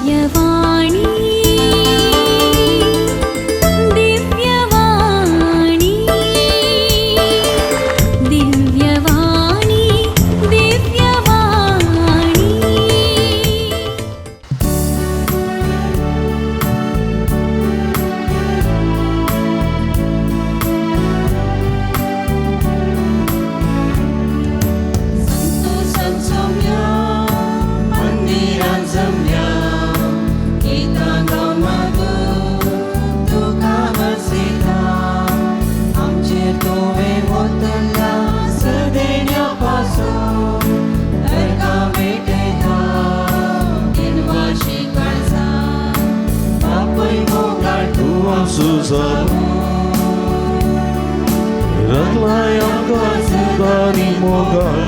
दिव्यवाणी दिव्यवाणी दिव्यवाणी दिव्यवाणी। संतोषान जमया, मंदिरान जमया, गीतां गावन मागून तुका हरसिता. आमचेर तुवें ओतल्या सदेण्या पासून नरकां भेटयता दिनवाशी काळजान बापूय मोगाळ तूं आसूं जावं रंगलाय आमकां सुदारी मोगाळ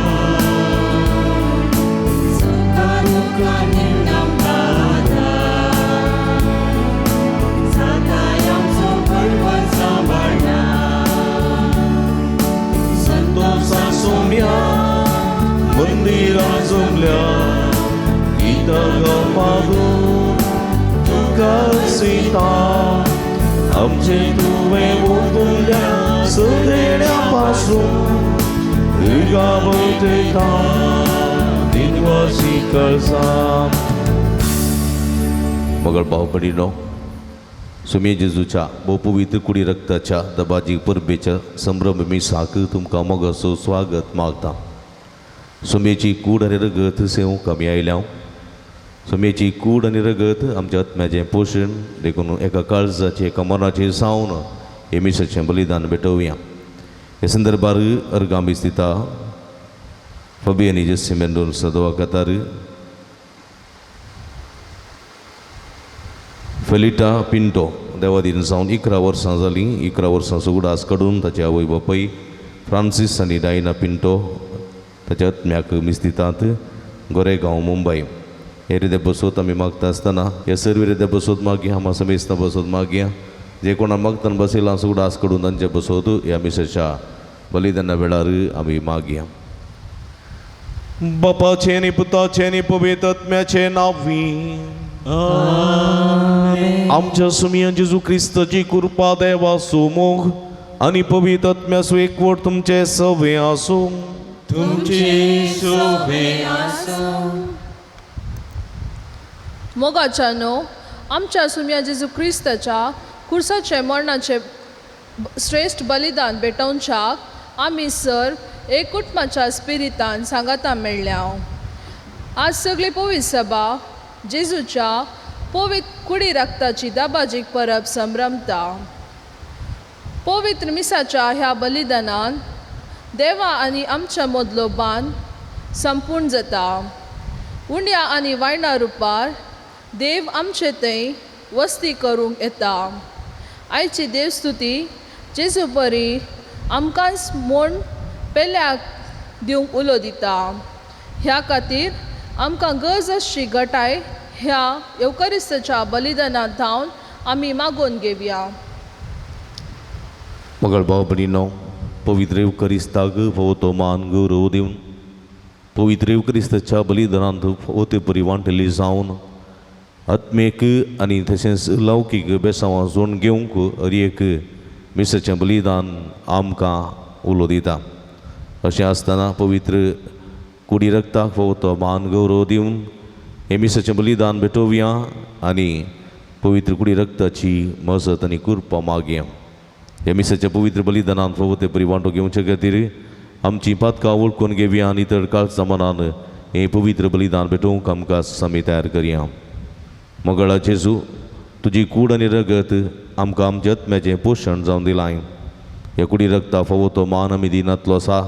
सुखा दुःखा आमकां आदार सदांय आमचो बळवंत सांबाळना. संतोषान सोम्या मंदिरां जमल्या गीतां गावन मागून तुका सीता आमचे तुवें ओतल्या सदेण्या पासून भेटयता दिनवासी काळजान. मगळ भाव भयणीनो, सुमये जेजूच्या भोवपवित्र कुडी रक्ताच्या दबाजी परबेच्या संभ्रम मिसाक तुमकां मोगाचो स्वागत मागता. सुमयेची कूड आनी रगत सेवंक आमी आयल्या. सुमयेची कूड आनी रगत आमच्या आत्म्याचें पोशण देखून एका काळजाचें एका मनाचें जावन हे मिसाचें बलिदान भेटोवया. हे संदर्भार अर्गां दिता फबियनी जेसी मेंडोन्सा दवाखातार फेलिटा पिंटो देवादीन जावन 11 वर्सां जालीं. 11 वर्सां उगडास काडून ताचे आवय बापूय फ्रांसीस आनी डायना पिंटो ताच्या आत्म्याक मीस दितात, गोरेगांव मुंबय. हे रिते बसोत आमी मागता आसतना हे सर्व रिते बसोत मागया, आमा समेस्तां बसोत मागया, जे कोणा मागतान बसयलां उगडास काडून तांचे बसोत ह्या मिसाच्या बलिदाना वेळार आमी मागया. बापाचें आनी पुताचें आनी पवित्र आत्म्याचें नांवी आमच्या सुमया जेजू क्रिस्ताची कृपा देवाचो मोग आनी पवित्र आत्म्याचो एकवट तुमचे सवे आसूं. तुमचे शोभे आसूं. मोगाच्यानो, आमच्या सुमया जेजू क्रिस्ताच्या कुर्साचे मरणाचे श्रेश्ठ बलिदान भेटोवच्याक आमी सर एक कुटुंबाच्या स्पिरितान सांगाता मेळ्ळ्या. आज सगळी पवित्र सभा जेजूच्या पवित्र कुडी रक्ताची दाबाजीक परब संभ्रमता. पवित्र मिसाच्या ह्या बलिदानान देवा आनी आमच्या मदलो बांद संपूर्ण जाता. उंड्या आनी वायणा रुपार देव आमचे थंय वस्ती करूंक येता. आयची देवस्तुती जेजू बरी आमकांच म्हूण पेल्याक दिवंक उलो दिता. ह्या खातीर आमकां गरज आसची गटाय ह्या येवकरिस्ताच्या बलिदानांत धावन आमी मागोवन घेवया. मगळ भाव भयणीनो, पवित्र येवकरिस्ताक फावो तो मान गौरव दिवन पवित्र येवकरिस्ताच्या बलिदानांत फावो ते परी वांटली जावन आत्मेक आनी तशेंच लौकीक बेसांवां जोडून घेवंक हर एक मिसाचें बलिदान आमकां उलो दिता. अशें आसतना पवित्र कुडी रक्ताक फावो तो मान गौरव दिवन हे मिसाचें बलिदान भेटोवया आनी पवित्र कुडी रक्ताची मजत आनी कृपा मागया. हे मिसाच्या पवित्र बलिदानान फावो ते परी वांटो घेवचे खातीर आमची पातकां वळखून घेवया आनी तर काळचा मनान हें पवित्र बलिदान भेटोवंक आमकां आमी तयार करया. मोगाळा जेजू, तुजी कूड आनी रगत आमकां आमच्या आत्म्याचें पोशण जावन दिलां. ह्या कुडी रगता फावो तो मान आमी दिनातलो आसा.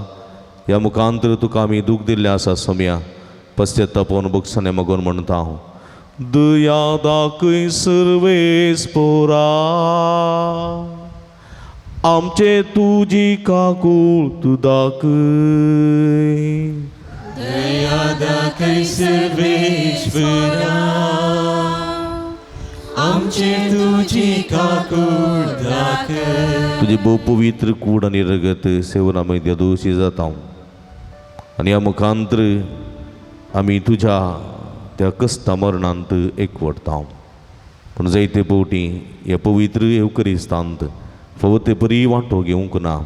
ह्या मुखांतर तुका आमी दूख दिल्लें आसा सोम्या पश्चातापोवन बगसणे मागून म्हणटा हांव. दया दाखय सर्वेस पोरा आमचे तुजी काकूळ तूं दाखय. दया दाखय सर्वेश्वरा आमचे तुजी काकूळ दाखय. तुजी भोव पवित्र कूड आनी रगत सेवन आमी दोशी जाता आनी ह्या मुखांतर आमी तुज्या त्या कश्टा मरणांत एकवटता. पूण जायते फावटी हे पवित्र येवकरिस्तांत फावो ते परी वांटो घेवंक ना.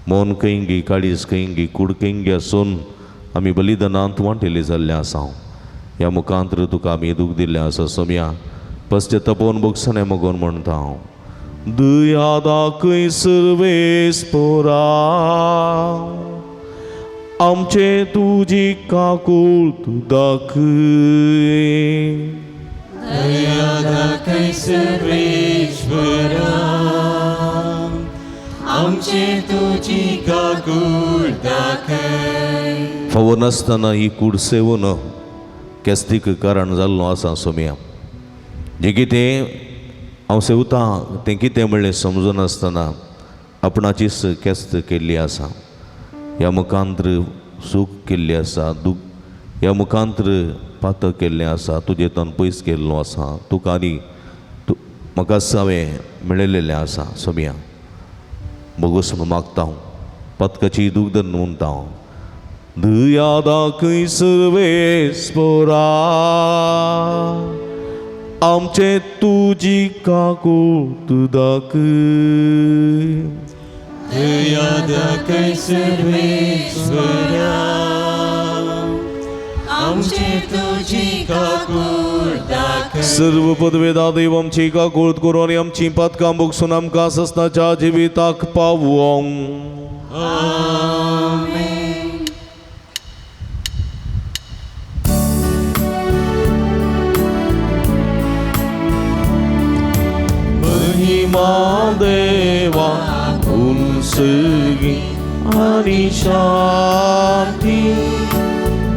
मन खंयगी, काळीज खंयगी, कूड खंयगी आसून आमी बलिदानांत वांटेले जाल्ले आसा. ह्या मुखांतर तुका आमी दूख दिल्लें आसा सोम्या, पश्चे तपोवन बोगसणे मगोन म्हणटा हांव. दया दाखय सर्वेस्पोरा, आमचे तुजी काकूळ दाखय. दया दाखय सर्वेश्वरा, आमचे तुजी काकूळ दाखय. फावो नासतना ही कूड सेवन केस्तीक कारण जाल्लो आसा सोम्या. जें कितें हांव सेवतां तें कितें म्हणलें समजनासतना आपणाचीच केस्त केल्ली आसा. ह्या मुखांत्र सूख केल्ली आसा, दूख ह्या मुखांत्र पातक केल्लें आसा, तुजें तन पयस केल्लो आसा, तुका आनी तूं म्हाका हांवें मेळयलेलें आसा सोम्या. बोगस म्हूण मागता हांव, पातकाची दूख धरून म्हणटा हांव. दया दाखय सर्वेस्पोरा, आमचे तुजी काकूळ दाखय. दया दाखय सर्वेश्वरा, आमचे तुजी काकूळ दाखय. सर्व पदवेदा देव आमची काकूळ करून आनी आमची पातकां भोगसून आमकां ससनाच्या जिविताक पावोवंक. आमेन. महिमा देवा उंसगी आनी शांती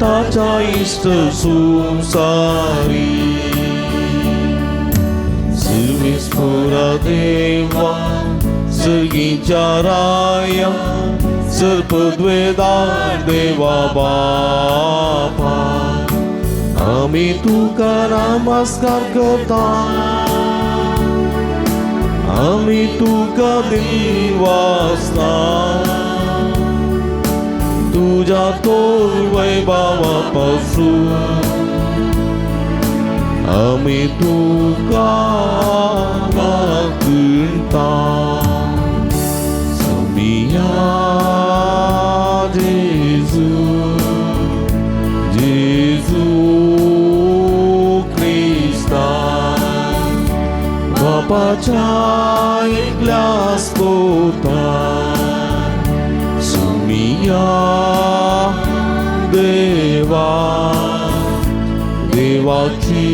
ताच्या इश्ट संवसारी. सर्वेस्पोरा देवा सर्गीच्या राया सर्पद्वेदार देवा बापा, आमी तुका नमस्कार करता, आमी तुका दिवासता, तुज्या तोर वैभावा पासून आमी तुका मागता. सोमिया जेजू, जेजू क्रिस्ता, बापाच्या एकल्या स्तोता. सुमिया देवा, देवाची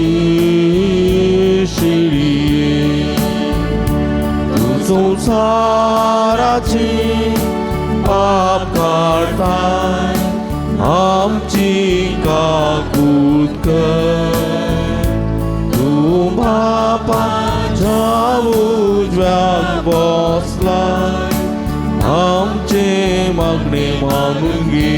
शिळये, तूं संवसाराची पाप काडताय, आमची काकूत कर. तूं बापाच्या उजव्याक बसलाय, आमचे मागणे मागून घे.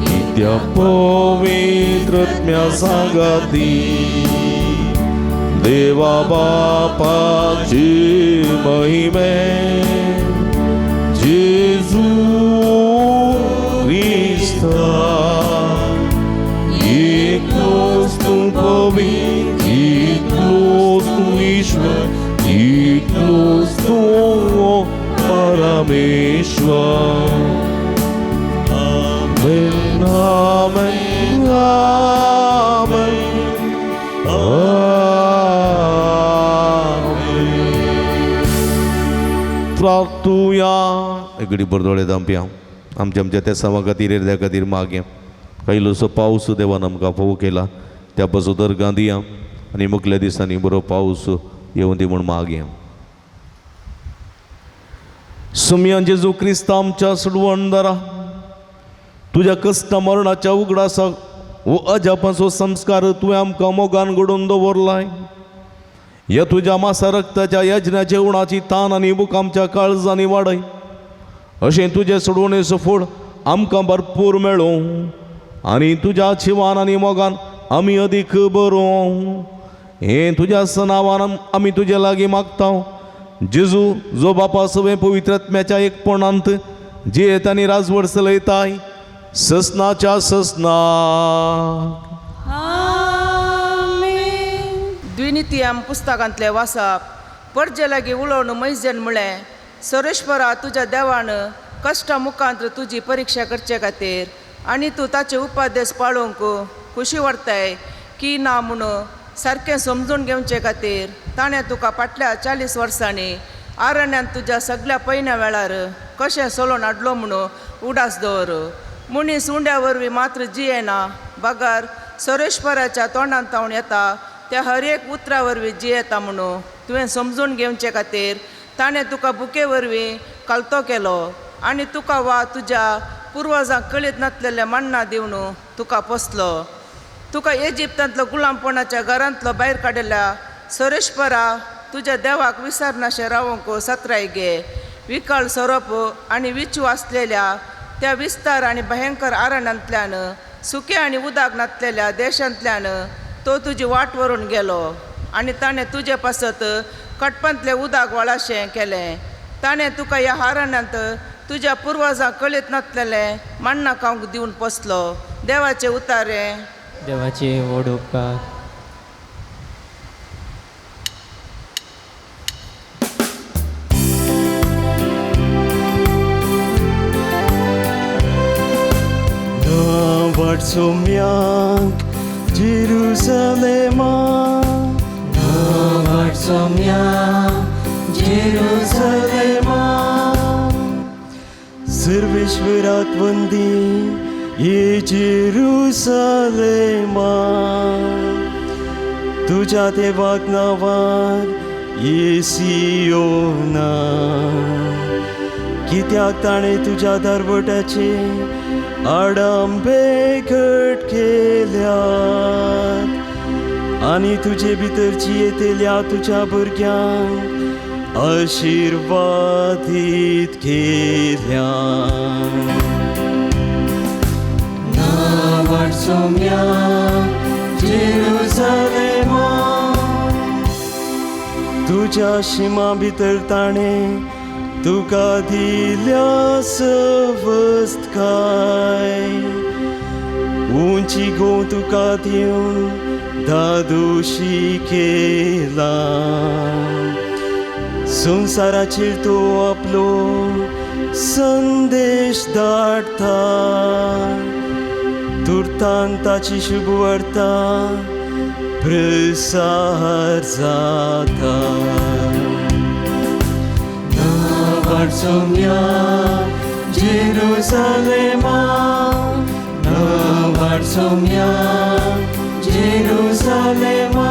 नित्य पवित्र आत्म्या सांगाती देवा बापाची महिमे, जेजू क्रिस्ता, एकलोच तूं पवित्र, एकलोच तूं ईश्वर, एकलोच तूं परमेश्वर. आमेन, आमेन, आमेन, आमेन. प्रार्थुया. एकडे बरदोळे दामप्या आमच्या आमच्या त्या समा खातीर एरद्या खातीर मागया. कायलोसो पावस देवान आमकां फावो केला त्या पासून दर्गां दिया आनी मुखल्या दिसांनी बरो पावस येवं दी म्हूण मागया. सुमया जेजू क्रिस्ता आमच्या सुडवणदारा, तुज्या कश्ट मरणाच्या उगडासाक हो अजापाचो संस्कार तुवें आमकां मोगान घडोवन दवरलाय. ह्या तुज्या मासा रक्ताच्या यज्ञा जेवणाची तान आनी भूक आमच्या काळजांनी वाडय, अशें तुजें सोडवणेचो फळ आमकां भरपूर मेळूं आनी तुज्या शिवान आनी मोगान आमी अदीक बरोवं. हें तुज्या नांवान आमी तुजे लागीं मागता. जेजू जो बापा सवें पवित्र आत्म्याच्या एकपणांत जियेत आनी राजवट चलयताय ससनाच्या ससनाक. द्विनितीयम पुस्तकांतलें वाचप. परजे लागीं उलोवन मैजेन म्हळें, सरेश्वरा तुज्या देवान कश्टा मुखांत तुजी परिक्षा करचे खातीर आनी तूं ताचे उपादेश पाळोवंक खुशी व्हरताय की ना म्हणून सारकें समजून घेवचे खातीर ताणें तुका फाटल्या 40 वर्सांनी आरण्यांत तुज्या सगल्या पयन्या वेळार कशें सोलोवन हाडलो म्हणून उडास दवर. मनीस उंड्या वरवीं मात्र जियेना बगर सरेश्वराच्या तोंडांत तावन येता त्या हर एक उतरा वरवीं जियेता म्हणून तुवें समजून घेवचे खातीर ताणें तुका बुके वरवीं कालतो केलो आनी तुका वा तुज्या पुर्वजांक कळीत नासलेलें मन्ना दिवन तुका पोसलो. तुका इजिप्तांतलो गुलामपणाच्या घरांतलो भायर काडिल्ल्या सरेश्वरा तुज्या देवाक विसरनाशें रावंक सत्राय घे. विकळ सोरोप आनी विचू आसलेल्या त्या विस्तार आनी भयंकर आरण्यांतल्यान सुकें आनी उदक नासलेल्या देशांतल्यान तो तुजी वाट व्हरून गेलो आनी ताणें तुजे पासत कटपांतलें उदक व्हाळाशें केलें. ताणें तुका ह्या आरण्यांत तुज्या पुर्वजांक कळीत नासलेलें मण्णा खावंक दिवन पोसलो. देवाचे उतारे. देवाचे व्हड उपकार. वाटसोम्याक जेरुसलेमा, वाटसोम्याक जेरुसलेमा, सर्वेश्वराक वंदी ये जेरुसलेमा, तुज्या देवाक नांवार ये सियोना. कित्याक ताणें तुज्या दारवटाचे आडंबे घट केल्यात आनी तुजे भितर जियेतल्या तुज्या भुरग्यांक आशिर्वादीत केल्या. वाटसोम्याक जेरुसलेमा, तुज्या शिमा भितर ताणें तुका दिल्या सवस्तकाय, उंची गो तुका दिवन दादोशी केला. संवसाराचेर तो आपलो संदेश धाडटा, तुर्तान ताची शुभवार्ता प्रसार जाता. वाटसोम्याक जेरुसलेमा, वाटसोम्याक जेरुसलेमा.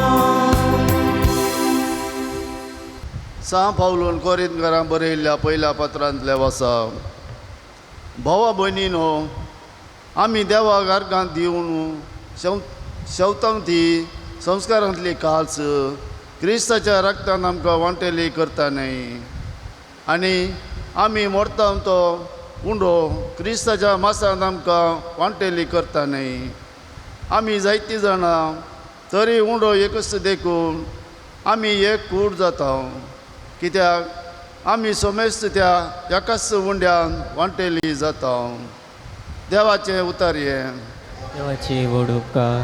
सां पावलून कोरिंतकारां बरयल्ल्या पयल्या पत्रांतलें वाचा. भावा भयणीनो, आमी देवाक अर्गां दिवन शेवतांती संस्कारांतली काल्स क्रिस्ताच्या रक्तान आमकां वांटेली करता न्हय, आनी आमी मोडता तो उंडो क्रिस्ताच्या मासान आमकां वांटेली करता न्हय. आमी जायतीं जाणां तरी उंडो एकच देखून आमी एक कूड जाता, कित्याक आमी समेस्त त्या एकाच उंड्यान वांटेली जाता. देवाचें उतर हें. देवाचे व्हड उपकार.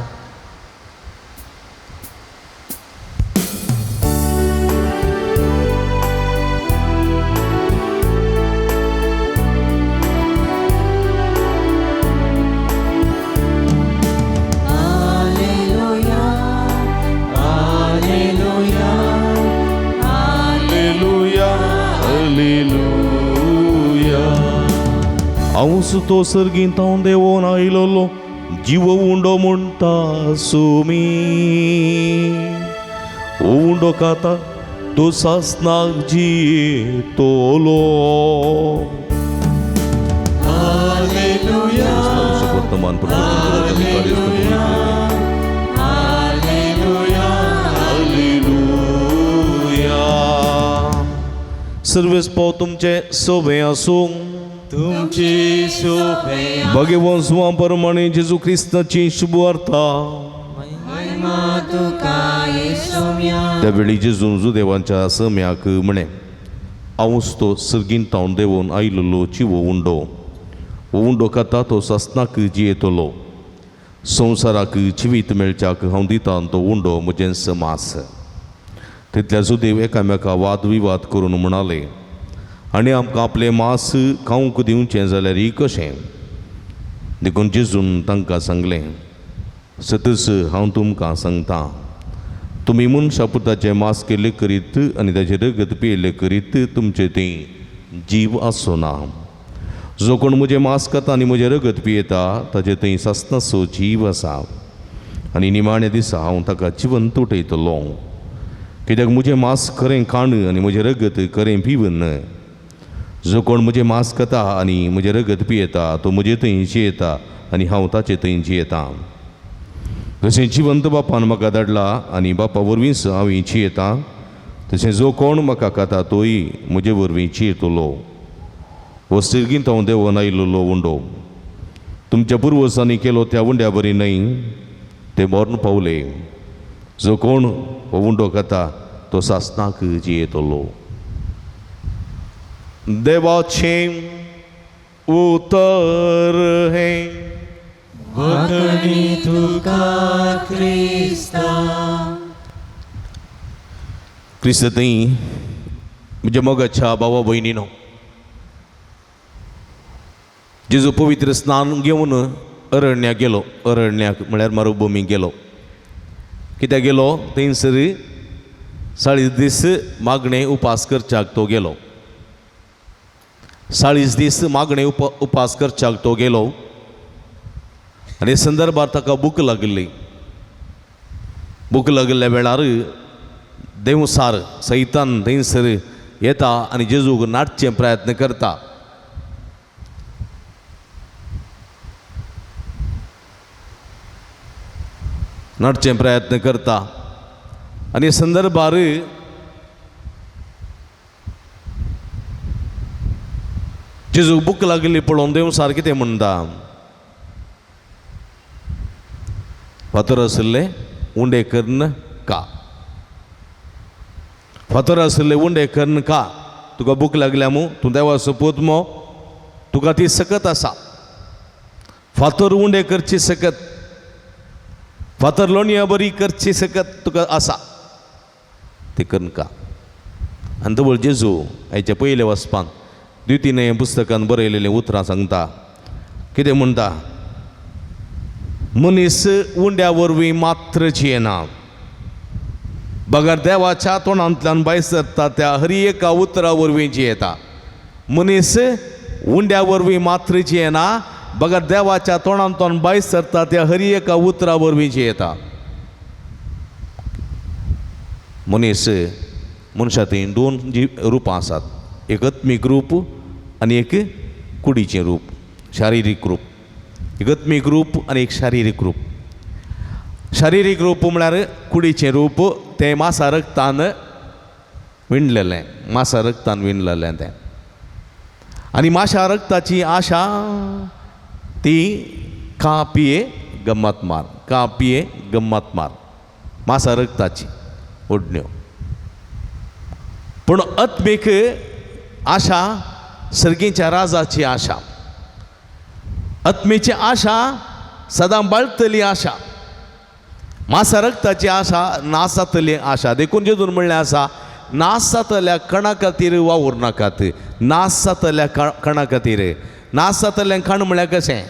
हांव तो सर्गींत हांव देवोन आयलोलो जीव उंडो म्हणटा सुमी, उंडो खाता तो सासनाक जियेतलो. वर्तमान सर्वेस पाव तुमचे सोबे आसूं. तुमची सोबे. भगवान सुवा परमाणे जेजू क्रिस्ताची शुभवार्ता. त्यावेळी जेजून जुदेवांच्या सम्याक म्हणे, हांवच तो सर्गींत तावन देवून आयलोलो चिवो उंडो, उंडो खाता तो सासनाक जियेतलो. संवसाराक जिवीत मेळच्याक हांव दितां तो उंडो म्हजें समास. तितल्या सुदेव एकामेका वाद विवाद करून म्हणाले, आनी आमकां आपलें मांस खावंक दिवचें जाल्यार ही कशें? देखून जेजून तांकां सांगलें, सतच हांव तुमकां सांगता, तुमी मनशा पुताचें मांस केल्लें करीत आनी ताचें रगत पियेल्लें करीत तुमचें थंय जीव आसचो ना. जो कोण म्हजें मांस खाता आनी म्हजें रगत पियेता ताचें थंय सासणाचो जीव आसा, आनी निमाण्या दिसा हांव ताका जिवंत उठयतलो. कित्याक म्हजें मांस खरें खाण आनी म्हजें रगत खरें पिवन. जो कोण म्हजें मांस खाता आनी म्हजें रगत पियेता तो म्हजे थंय जियेता आनी हांव ताचे थंय जियेता. जशें जिवंत बापान म्हाका धाडला आनी बापा वरवींच हांव जियेता, तशें जो कोण म्हाका खाता तोय म्हजे वरवीं जियेतलो. हो सर्गींत हांव देंवन आयिल्लो उंडो तुमच्या पुर्वजांनी केलो त्या उंड्या बरी न्हय, ते मर्ण पावले. जो कोण हो उंडो खाता तो सासणाक जियेतलो. देवाचें उतर हें. वखणी तुका क्रिस्ता. क्रिस्त थंय म्हज्या मोगाच्या भावा भयणीनो, जेजू पवित्र स्नान घेवन अरण्याक गेलो. अरण्याक म्हळ्यार मरुभुमी गेलो. कित्याक गेलो? थंयसर 40 दीस मागणे उपास करच्याक तो गेलो. 40 दीस मागणे उपास करच्याक तो गेलो आनी संदर्भार ताका भूक लागिल्ली. भूक लागिल्ल्या वेळार देवसार सैतान थंयसर येता आनी जेजूक नाटचे प्रयत्न करता. नाटचे प्रयत्न करता आनी संदर्भार जेजूक भूक लागिल्ली पळोवन देवसार कितें म्हणटा, फातर आशिल्ले उंडे करून का, फातर आशिल्ले उंडे करून का, तुका भूक लागल्या मू, तूं देवाचो पूत मो, तुका ती सकत आसा, फातर उंडे करची सकत, फातर लोणया बरी करची सकत तुका आसा, ती करून का. आनी तवळ जेजू आयच्या पयल्या वचपान द्वितीय पुस्तकान बरयलेलीं उतरां सांगता. कितें म्हणटा? मनीस उंड्या वरवीं मात्र जियेना, बगर देवाच्या तोंडांतल्यान भायर सरता त्या हर एका उतरा वरवीं जियेता. मनीस उंड्या वरवीं मात्र जियेना, बगर देवाच्या तोंडांतल्यान भायर सरता त्या हर एका उतरा वरवीं जियेता. मनीस मनशा थंय दोन जी रुपां आसात, एक आत्मीक रूप आनी एक कुडीचें रूप, शारिरीक रूप. एक आत्मीक रूप आनी एक शारिरीक रूप. शारिरीक रूप म्हळ्यार कुडीचें रूप, तें मासा रगतान विणलेलें, मासा रगतान विणलेलें तें. आनी माशा रगताची आशा ती खा पिये गम्मत मार, खा पिये गम्मत मार, मासा रगताची ओडण्यो. पूण आत्मीक आशा सर्गीच्या राजाची आशा, आत्मेची आशा सदां बाळतली आशा, मासा रगताची आशा नास जातली आशा. देखून जेजून म्हणलें आसा, नास जातल्या कणा खातीर वावूर नाकात, नास जातल्या कणा खातीर. नास जातलें खाण म्हळ्यार कशें?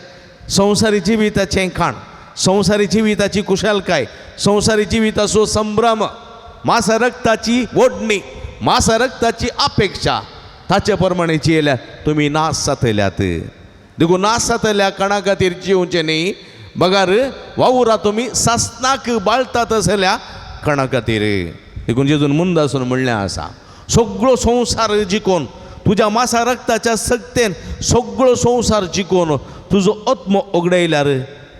संवसारी जिविताचें खाण, संवसारी जिविताची कुशलकाय, संवसारी जिविताचो संभ्रम, मासा रगताची ओडणी, मासा रगताची अपेक्षा, ताचे प्रमाणे जियेल्यार तुमी नास जातल्यात. देखून नास जातल्या कणा खातीर जिवचें न्ही, बगर वावुरा तुमी सासणाक बाळतात आसल्या कणा खातीर. देखून जेजून मुंदासून म्हणलें आसा, सगळो संवसार जिखून तुज्या मासा रगताच्या सक्तेन सगळो संवसार जिखून तुजो आत्मो उगडायल्यार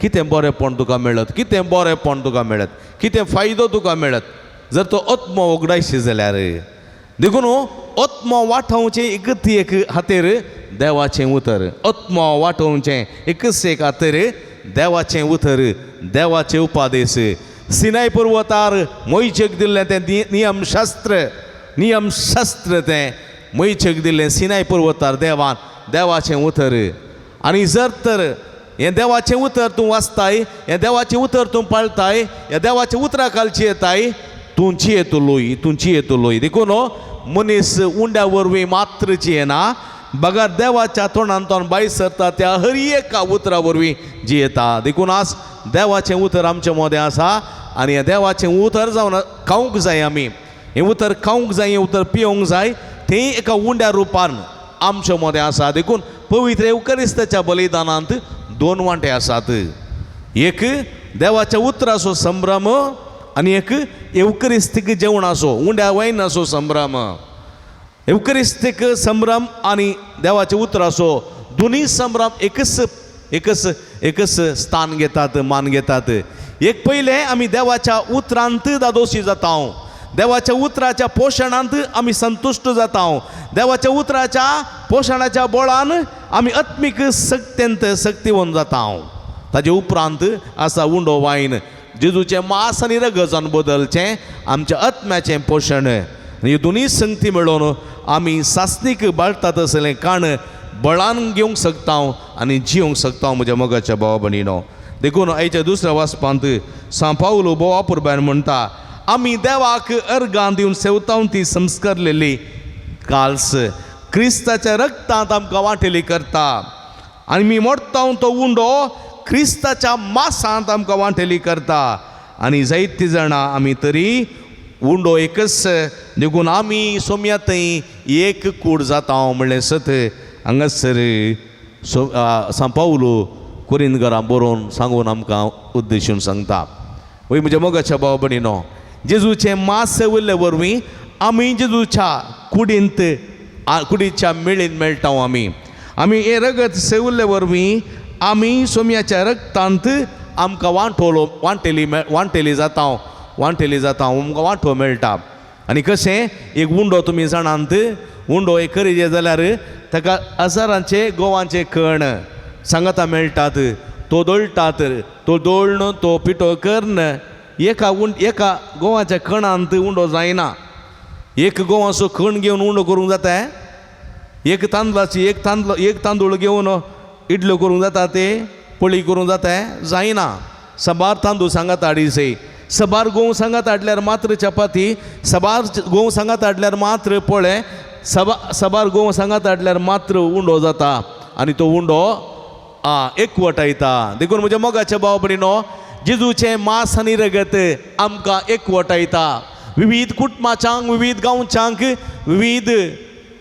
कितें बरेंपण तुका मेळत, कितें बरेंपण तुका मेळत, कितें फायदो तुका मेळत जर तो आत्मो उगडायशी जाल्यार. देखून आत्मो वाटोवचें एकच एक खातीर देवाचें उतर, आत्मो वाटोवचें एकच एक खातीर देवाचें उतर, देवाचे उपादेश. सिनाय पर्वतार मोयचेक दिल्लें तें नियमशास्त्र, नियमशास्त्र तें मोयचेक दिल्लें सिनाय पर्वतार देवान देवाचें उतर. आनी जर तर हें देवाचें उतर तूं वाचताय, हें देवाचें उतर तूं पाळटाय, ह्या देवाचें उतरा खालची येताय, तूं जियेतलोय, तूं जियेतलोय. देखून मनीस उंड्या वरवीं मात्र जियेना, बगर देवाच्या तोंडांतल्यान भायर सरता त्या हर एका उतरा वरवीं जियेता. देखून आज देवाचें उतर आमच्या मदें आसा आनी हें देवाचें उतर जावन खावंक जाय आमी, हें उतर खावंक जाय, हें उतर पिवंक जाय, तें एका उंड्या रुपान आमच्या मदें आसा. देखून पवित्र येवकरिस्ताच्या बलिदानांत दोन वांटे आसात, एक देवाच्या उतराचो संभ्रम आनी एक येवकरिस्तीक जेवणाचो उंड्या वायनाचो संभ्रम. येवकरिस्तीक संभ्रम आनी देवाच्या उतराचो दोनूय संभ्रम एकच एकच एकच स्थान घेतात, मान घेतात. एक पयलें आमी देवाच्या उतरांत दादोशी जाता, देवाच्या उतराच्या पोशणांत आमी संतुश्ट जाता, देवाच्या उतराच्या पोशणाच्या बळान आमी आत्मीक सक्तेंत सक्तिवंत जाता. ताजे उपरांत आसा उंडो वायन, जेजूचें मास आनी रगजान बदलचें आमच्या आत्म्याचें पोशण. आनी दोनूय संगती मेळोवन आमी सासणीक बाळतात असलें काण बळान घेवंक शकता आनी जिवंक शकता म्हज्या मोगाच्या भावा भयणीनो. देखून आयच्या दुसऱ्या वाचपांत सांव पावलो भोव अपुरबायन म्हणटा, आमी देवाक अर्गां दिवन सेवतावन ती संस्कारलेली काल्स क्रिस्ताच्या रक्तांत आमकां वांटेली करता आनी मी मोडता तो उंडो क्रिस्ताच्या मासांत आमकां वांटेली करता. आनी जायतीं जाणां आमी तरी उंडो एकच, देखून आमी सोम्या थंय एक कूड जाता म्हणलें सत हांगासर सांव पावलो कोरिंदगरां बरोवन सांगून आमकां उद्देशून सांगता. वय म्हज्या मोगाच्या भाव भयणीनो, जेजूचें मास सेविल्ले वरवीं आमी जेजूच्या कुडींत कुडीच्या मेळीन मेळटा. आमी आमी हें रगत सेविल्ले वरवीं आमी सोम्याच्या रक्तांत आमकां वांटोलो वांटेली वांटेली जाता, वांटेली जाता, आमकां वांटो मेळटा. आनी कशें एक उंडो तुमी जाणांत, उंडो एक करीजे जाल्यार ताका हजारांचे गोवांचे कण सांगाता मेळटात, तो दळटात, तो दळ्ण तो पिठो कर्ण एका एका गोवाच्या कणांत उंडो जायना. एक गोवाचो कण घेवन उंडो करूंक जाता, एक तांदळाची एक तांदळ एक तांदूळ घेवन इडल्यो करूंक जाता, ते पळी करूंक जाता, जायना. सबार तांदूळ सांगात हाडीसे, सबार गोंव सांगात हाडल्यार मात्र चपाती, सबार गोंव सांगात हाडल्यार मात्र पोळे, सबार गोंव सांगात हाडल्यार मात्र उंडो जाता आनी तो उंडो एकवटायता. देखून म्हज्या मोगाच्या भाव भयणीनो, जेजूचें मास आनी रगत आमकां एकवटायता. विविध कुटुंबाच्यांक, विविध गांवच्यांक, विविध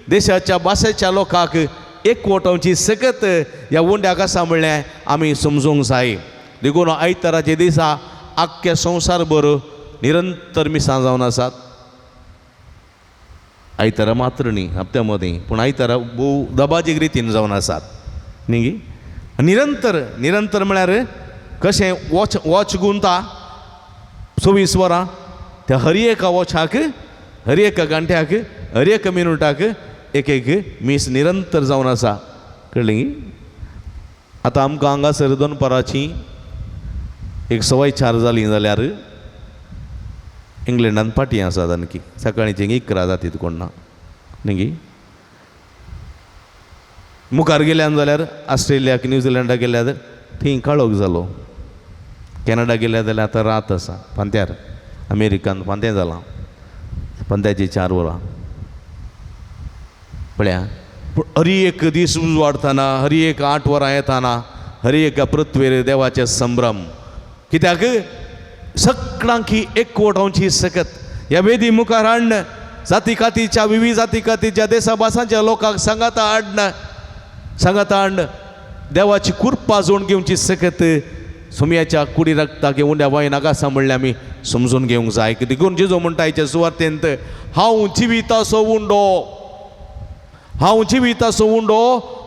देशाच्या भाशेच्या लोकांक एकवटावची सकत ह्या उंड्याक आसा म्हणलें आमी समजूंक जाय. देखून आयताराच्या दिसा आख्ख्या संवसार भर निरंतर मिसां जावन आसात. आयतारा मात्र न्ही हप्त्या मदीं, पूण आयतारा भोव दबाजीक रितीन जावन आसात न्ही गी. निरंतर निरंतर म्हळ्यार कशें वॉच वॉच गुंता 24 वरां, त्या हर एका वॉचाक, हर एका घंट्याक, हर एका मिनुटाक एक एक मीस निरंतर जावन आसा. कळ्ळें गी. आतां आमकां हांगासर दनपाराची एक 4:15 जालीं जाल्यार इंग्लंडान पाटी आसात आणकी सकाळीं 11 जातीत कोण ना न्ही गी. मुखार गेल्यान जाल्यार ऑस्ट्रेलियाक न्यूझिलंडाक गेल्यार थंय काळोख जालो, कॅनडा गेल्या जाल्यार आतां रात आसा फांत्यार, अमेरिकान फांतें जालां, फांत्याची 4 वरां पळया. पूण हर एक दीस उजवाडतना, हर एक 8 वरां येताना, हर एका पृथ्वेर देवाचें संभ्रम, कित्याक सगळ्यांकी एकवटावची सकत ह्या वेदी मुखार हाडन जाती कातीच्या विविध जाती कातीच्या देसा भासांच्या लोकांक सांगाता हाडन, सांगाता हाडन देवाची कृपा जोडून घेवची सकत सोम्याच्या कुडी रक्ताक उंड्या वायनाक आसा म्हणलें आमी समजून घेवंक जाय. देखून जेजू म्हणटा हाच्या सुवातेंत, हांव जिविताचो उंडो, हांव जिविताचो उंडो,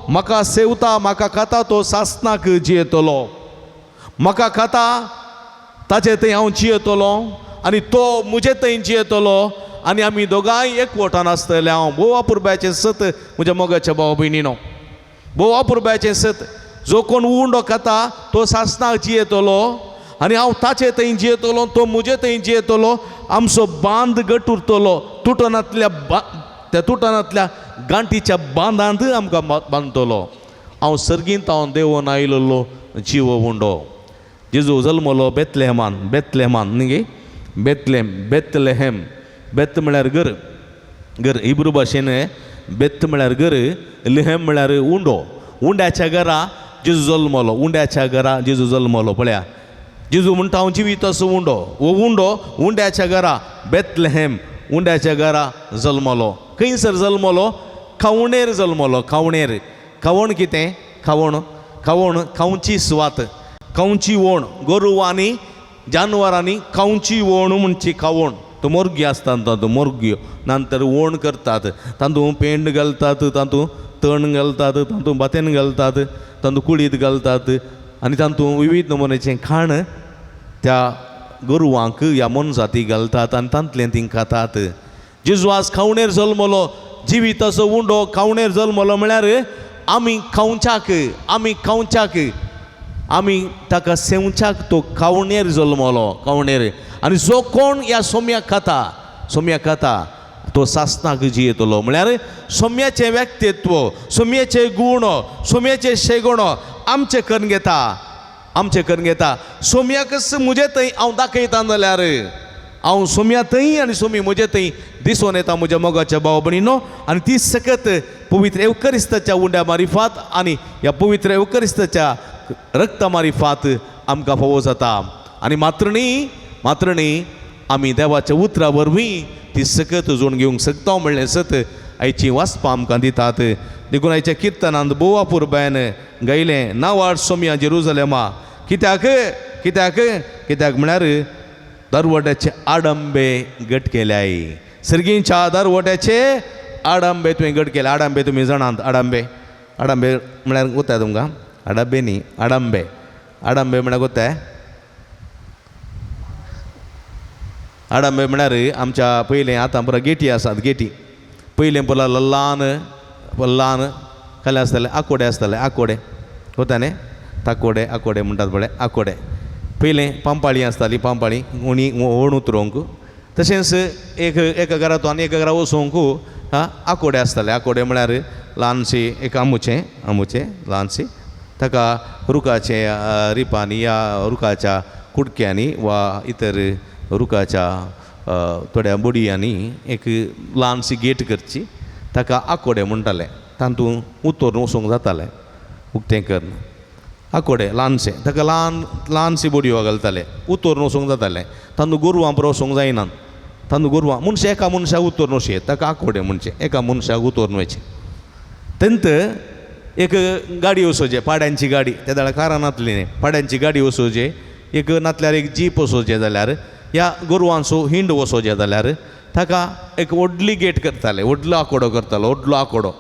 म्हाका सेवता म्हाका खाता तो सासणाक जियेतलो, म्हाका खाता ताचे थंय हांव जियेतलो आनी तो म्हजे थंय जियेतलो आनी आमी दोगांय एकवटान आसतले. हांव भोव अपुरबायेचें सत म्हज्या मोगाच्या भाव भयणीनो, भोव अपुरबायेचें सत. जो कोण उंडो खाता तो सासणाक जियेतलो आनी हांव ताचे थंय जियेतलो, तो म्हजे थंय जियेतलो, आमचो बांद घट उरतलो, तुटनांतल्या त्या तुटनांतल्या गांठीच्या बांदांत आमकां बांदतलो. हांव सर्गींत हांव देवून आयिल्लो जिवो उंडो. जेजू जल्मलो बेतलेहमान, बेतलेहमान न्ही गे, बेतलेम, बेतलेहेम. बेत म्हळ्यार घर, घर हिब्रू भाशेन बेत म्हळ्यार घर, लेहेम म्हळ्यार उंडो. उंड्याच्या घरा जेजू जल्मलो, उंड्याच्या घरा जेजू जल्मलो. पळया जेजू म्हणटा हांव जिवीत असो उंडो. हो उंडो उंड्याच्या घरा बेतलेहेम उंड्याच्या घरा जल्मलो. खंयसर जल्मलो? खावणेर जल्मलो. खावणेर. खावण कितें? खावण, खावण खावची सुवात, खावची ओण. गोरवांनी जानवरांनी खावची ओण म्हणची खावण. तो मोरगी आसता तातूंत मोरग्यो, नंतर ओण करतात, तातूंत पेंड घालतात, तातूंत तण घालतात, तातूंत भातेन घालतात, तातूंत कुळीद घालतात आनी तातूंत विविध नमुन्याचें खाण त्या गोरवांक ह्या मोनजाती घालतात आनी तांतलें तीं खातात. जेजू आज खावणेर जल्मलो, जिविताचो उंडो खावणेर जल्मलो म्हळ्यार आमी खावच्याक, आमी खावच्याक, आमी ताका सेवच्याक तो खावणेर जल्मलो, खावणेर. आनी जो कोण ह्या सोम्याक खाता, सोम्याक खाता तो सासनाक जियेतलो. म्हळ्यार सोम्याचें व्यक्तित्व, सोम्याचे गूण, सोम्याचे शेगुण आमचें करून घेता, आमचें करून घेता. सोम्याकच म्हजे थंय हांव दाखयता जाल्यार हांव सोम्या थंय आनी सोमी म्हजे थंय दिसून येता म्हज्या मोगाच्या भाव भयणीनो. आनी ती सकत पवित्र एवकरिस्ताच्या उंड्या मारिफात आनी ह्या पवित्र एवकरिस्ताच्या रक्ता मारिफात आमकां फावो जाता. आनी मात्रणी, मात्रणी आमी देवाच्या उतरा वरवीं ती सकत जोडून घेवंक शकता म्हणलें सत आयची वाचपां आमकां दितात. देखून आयच्या किर्तनांत भोव अपुरबायन गायलें नावाड सोम्या जेरुजलेमा. कित्याक? कित्याक? कित्याक म्हळ्यार दरवट्याचे आडंबे गट केल्याय. सर्गींच्या दरवट्याचे आडंबे तुवें गट केले. आडंबे तुमी जाणात? आडंबे, आडंबे म्हळ्यार कोत्ताय तुमकां? आडंबे न्ही, आडंबे. आडंबे म्हळ्यार कोत्ताय? आडंबे म्हळ्यार आमच्या पयलें आतां पुरा गेटी आसात, गेटी पयलें पुरा ल्हान ल्हान खाली आसताले आकोडे आसताले, आकोडे कोत्ता न्ही, ताकोडे आकोडे म्हणटात पळय, आकोडे. पयलें पांपाळी आसताली, पांपाळी उणी ओण उतरोवंक. तशेंच एक एका घरांत आनी एका घरा वचोंक आकोडे आसताले. आकोडे म्हळ्यार ल्हानशी एक आंबूचें, आंबूचें ल्हानशी, ताका रुखाचे रिपांनी या रुखाच्या कुडक्यांनी वा इतर रुखाच्या थोड्या बोडयांनी एक ल्हानशी गेट करची, ताका आकोडे म्हणटाले. तातूंत उतरून वचूंक जातालें उक्तें करून. आकोडे ल्हानशें, ताका ल्हान ल्हानशी बोडयो घालताले, उतरून वचूंक जातालें. तातूंत गोरवां पुरो वचूंक जायना, तातूंत गोरवां मनशां एका मनशाक उतरून वचये, ताका आकोडे म्हणचें, एका मनशाक उतरून वयचें. तेंत एक गाडी वचोवचें, पाड्यांची गाडी, त्या वेळार कारां नासली न्ही, पाड्यांची गाडी वचोवचें, एक नातल्यार एक जीप वचोवचें जाल्यार ह्या गोरवांचो हिंड वचोवचें जाल्यार ताका एक व्हडली गेट करताले, व्हडलो आकोडो करतालो, व्हडलो आकोडो.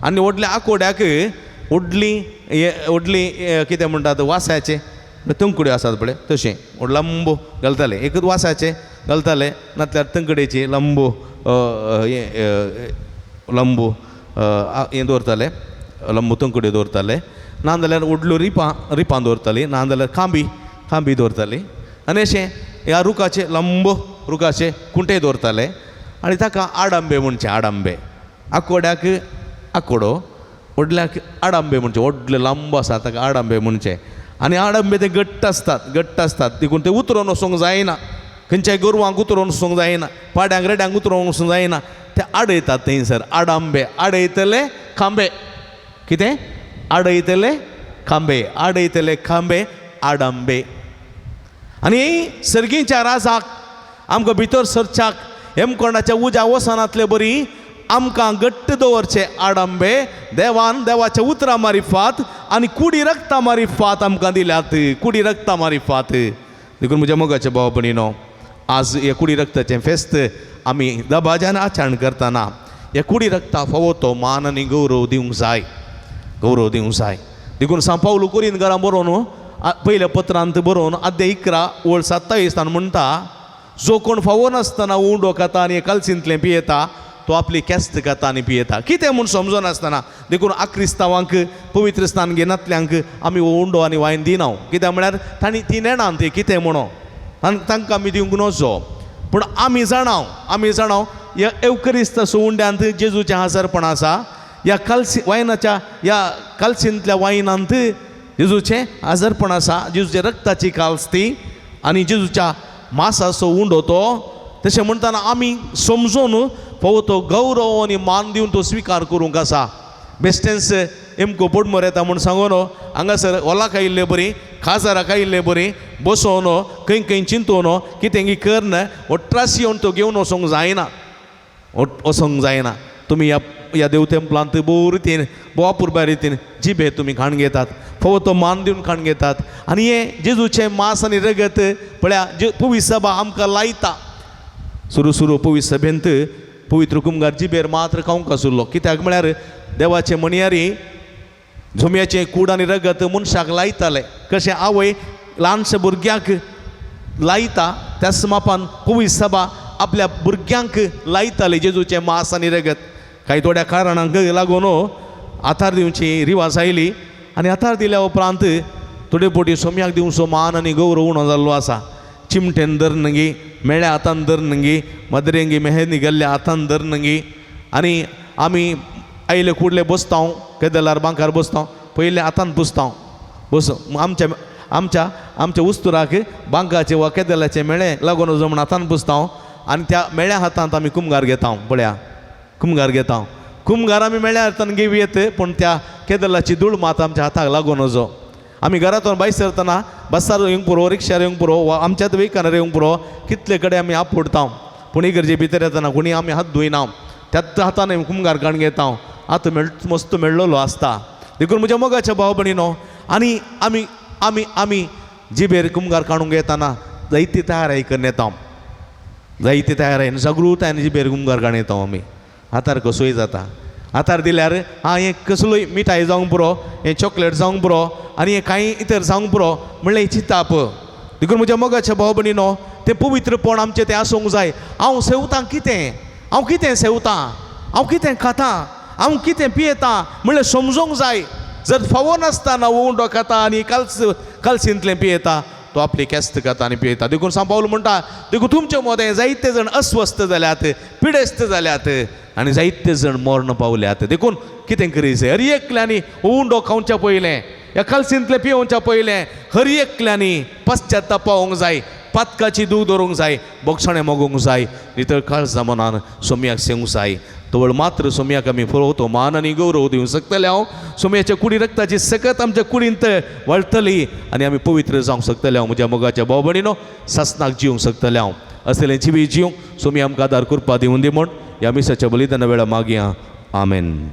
आनी व्हडल्या आकोड्याक व्हडली व्हडली कितें म्हणटात वासाचें तंकड्यो आसात पळय तशें व्हड लंबो घालताले, एकूच वासाचें घालताले, नातल्यार तंकडेची लंबो हें लंबो हें दवरताले, लंबो तंकड्यो दवरताले. नाजाल्यार व्हडल्यो रिपां, रिपां दवरताली, नाजाल्यार खांबी, खांबी दवरताली. आनी अशें ह्या रुखाचे लंबो रुखाचे कुंटे दवरताले आनी ताका आडंबे म्हणचें. आडंबे आकोड्याक आकोडो, व्हडल्याक आडंबे म्हणचे, व्हडले लांब आसा ताका आडंबे म्हणचें. आनी आडंबे ते घट्ट आसतात, घट्ट आसतात, देखून ते उतरोन वचूंक जायना, खंयच्याय गोरवांक उतरोन वचूंक जायना, पाड्यांक रेड्यांक उतरोन वचूंक जायना, ते आडयतात थंयसर. आडंबे आडयतले खांबे, कितें आडयतले खांबे, आडयतले खांबे, आडंबे. आनी सर्गीच्या राजाक आमकां भितर सरच्याक हेमकोंडाच्या उज्या वसनांतले बरी आमकां घट्ट दवरचे आडंबे देवान देवाच्या उतरां मारिफात आनी कुडी रक्ता मारिफात आमकां दिल्यात, कुडी रक्ता मारिफात. देखून म्हज्या मोगाचे भाव भयणीनो, आज हे कुडी रक्ताचें फेस्त आमी दबाज्यान आचरण करतना ह्या कुडी रक्ता फावो तो मान आनी गौरव दिवंक जाय, गौरव दिवंक जाय. देखून सांव पावलू कोरीन घरां बरोवन पयल्या पत्रांत बरोवन आद्या 11 ओळ 27 म्हणटा, जो कोण फावो नासतना उंडो खाता आनी कालसींतलें पियेता तो आपली केस्त खाता आनी पियेता. कितें म्हूण समजनासतना. देखून आक्रिस्तांवांक पवित्र स्थान घेनातल्यांक आमी उंडो आनी वायन दिना. कित्याक म्हळ्यार तांणी ती नेणान ती कितें म्हणो आनी तांकां आमी दिवंक नजो. पूण आमी जाणाव, आमी जाणाव ह्या एवकरिस्त उंड्यांत जेजूचें हाजरपण आसा, ह्या कालसी वायनाच्या ह्या कालसींतल्या वायनांत जेजूचें हाजरपण आसा, जेजूच्या रक्ताची काल्स ती आनी जेजूच्या मासाचो उंडो तो. तशें म्हणटाना आमी समजून फावो तो गौरव आनी मान दिवन तो स्विकार करूंक आसा. बेश्टेंच एमको पोटमोर येता म्हूण सांगून हांगासर ओला खायिल्ले बरी, खाजारा खायिल्ले बरी बसोवन खंय खंय चिंतून कितें करन ओट्रास येवन तो घेवन वचोंक जायना, वचोंक जायना. तुमी ह्या ह्या देव तेंपलांत भोव रितीन, भोव अपुरबाय रितीन जिबे तुमी खाण घेतात, फावो तो मान दिवन खाण घेतात. आनी हें जेजूचें मांस आनी रगत पळया पवित्र सभा आमकां लायता. सुरू सुरू पवित्र सभेंत पवित्र कुमगार जिबेर मात्र खावंक आशिल्लो, कित्याक म्हळ्यार देवाचे म्हणयारी झोम्याचें कूड आनी रगत मनशाक लायताले. कशें आवय ल्हानशा भुरग्यांक लायता त्याच मापान पवित्र सभा आपल्या भुरग्यांक लायताले जेजूचें मांस आनी रगत. कांय थोड्या कारणांक लागून आतार दिवची रिवाज आयली आनी आतार दिल्या उपरांत थोडे फावटी सोम्याक दिवचो मान आनी गौरव उणो जाल्लो आसा. चिमटेन धरनगी, मेळ्या हातान धरनगी, मदरेंगी मेहंदी गेल्ल्या हातान धरनगी. आनी आमी आयले कुडले बसता, केदलार बांकार बसता, पयले हातान पुसता बस. आमच्या आमच्या आमच्या उस्तुराक बांकाचे वा केदलाचे मेळे लागून वचो म्हूण हातान पुसता आनी त्या मेळ्या हातांत आमी कुमगार घेता. पळया कुमगार घेता, कुमगार आमी मेळ्या हातान घेवं येत, पूण त्या केदलाची धूळ मात आमच्या हाताक लागून वचो. आमी घरांतून भायर सरतना बसार येवंक पुरो, रिक्षार येवंक पुरो वा आमच्याच वेहिकलार येवंक पुरो, कितले कडेन आमी आपुडता. पूण इगर्जे भितर येतना कोणी आमी हात धुयना, त्याच हातान आमी कुमगार काडून घेता. आतां मेळ मस्त मेळ्ळलो आसता. देखून म्हज्या मोगाच्या भाव भयणीनो, आनी आमी आमी आमी जिबेर कुमगार काडूंक येतना जायती तयाराय करून येता, जायती तयारायेन जागृतायेन जिबेर कुमगार काडून येता आमी. हातार कसोय जाता, हातार दिल्यार आं हें कसलोय मिठाय जावंक पुरो, हें चॉकलेट जावंक पुरो आनी हें कांय इतर जावंक पुरो म्हणलें चिंताप. देखून म्हज्या मोगाच्या भाव भयणीनो, तें पवित्रपण आमचें तें आसूंक जाय. हांव सेवतां कितें, हांव कितें सेवतां, हांव कितें खातां, हांव कितें पियेतां म्हणल्यार समजूंक जाय. जर फावो नासतना उंडो खाता आनी कालसींतलें पियेता, तो आपली केस्त खाता आनी पियेता. देखून सांव पावल म्हणटा, देखून तुमचे मदें जायते जाण अस्वस्थ जाल्यात, पिडेस्त जाल्यात आनी जायते जाण मर्ण पावल्यात. देखून कितें करीत हर एकल्यांनी उंडो खावच्या पयलें, ह्या कालसींतलें पियोवच्या पयलें हर एकल्यांनी पश्चाताप पावोवंक जाय, पातकाची दूख दवरूंक जाय, बोगसणें मोगूंक जाय, नितळ काळजा मनान सोम्याक सेवंक जाय. तवळ मात्र सोम्याक आमी पुरवतो मान आनी गौरव दिवंक शकतले. हांव सोम्याच्या कुडी रक्ताची सकत आमच्या कुडींत वळटली आनी आमी पवित्र जावंक शकतले. हांव म्हज्या मोगाच्या भाव भयणीनो, सासनाक जिवंक शकतले. हांव असलें जिवीत जिवंक सोमी आमकां आदार कृपा दिवन दी म्हूण ह्या मिसाच्या बलिदाना वेळा मागया. आमेन.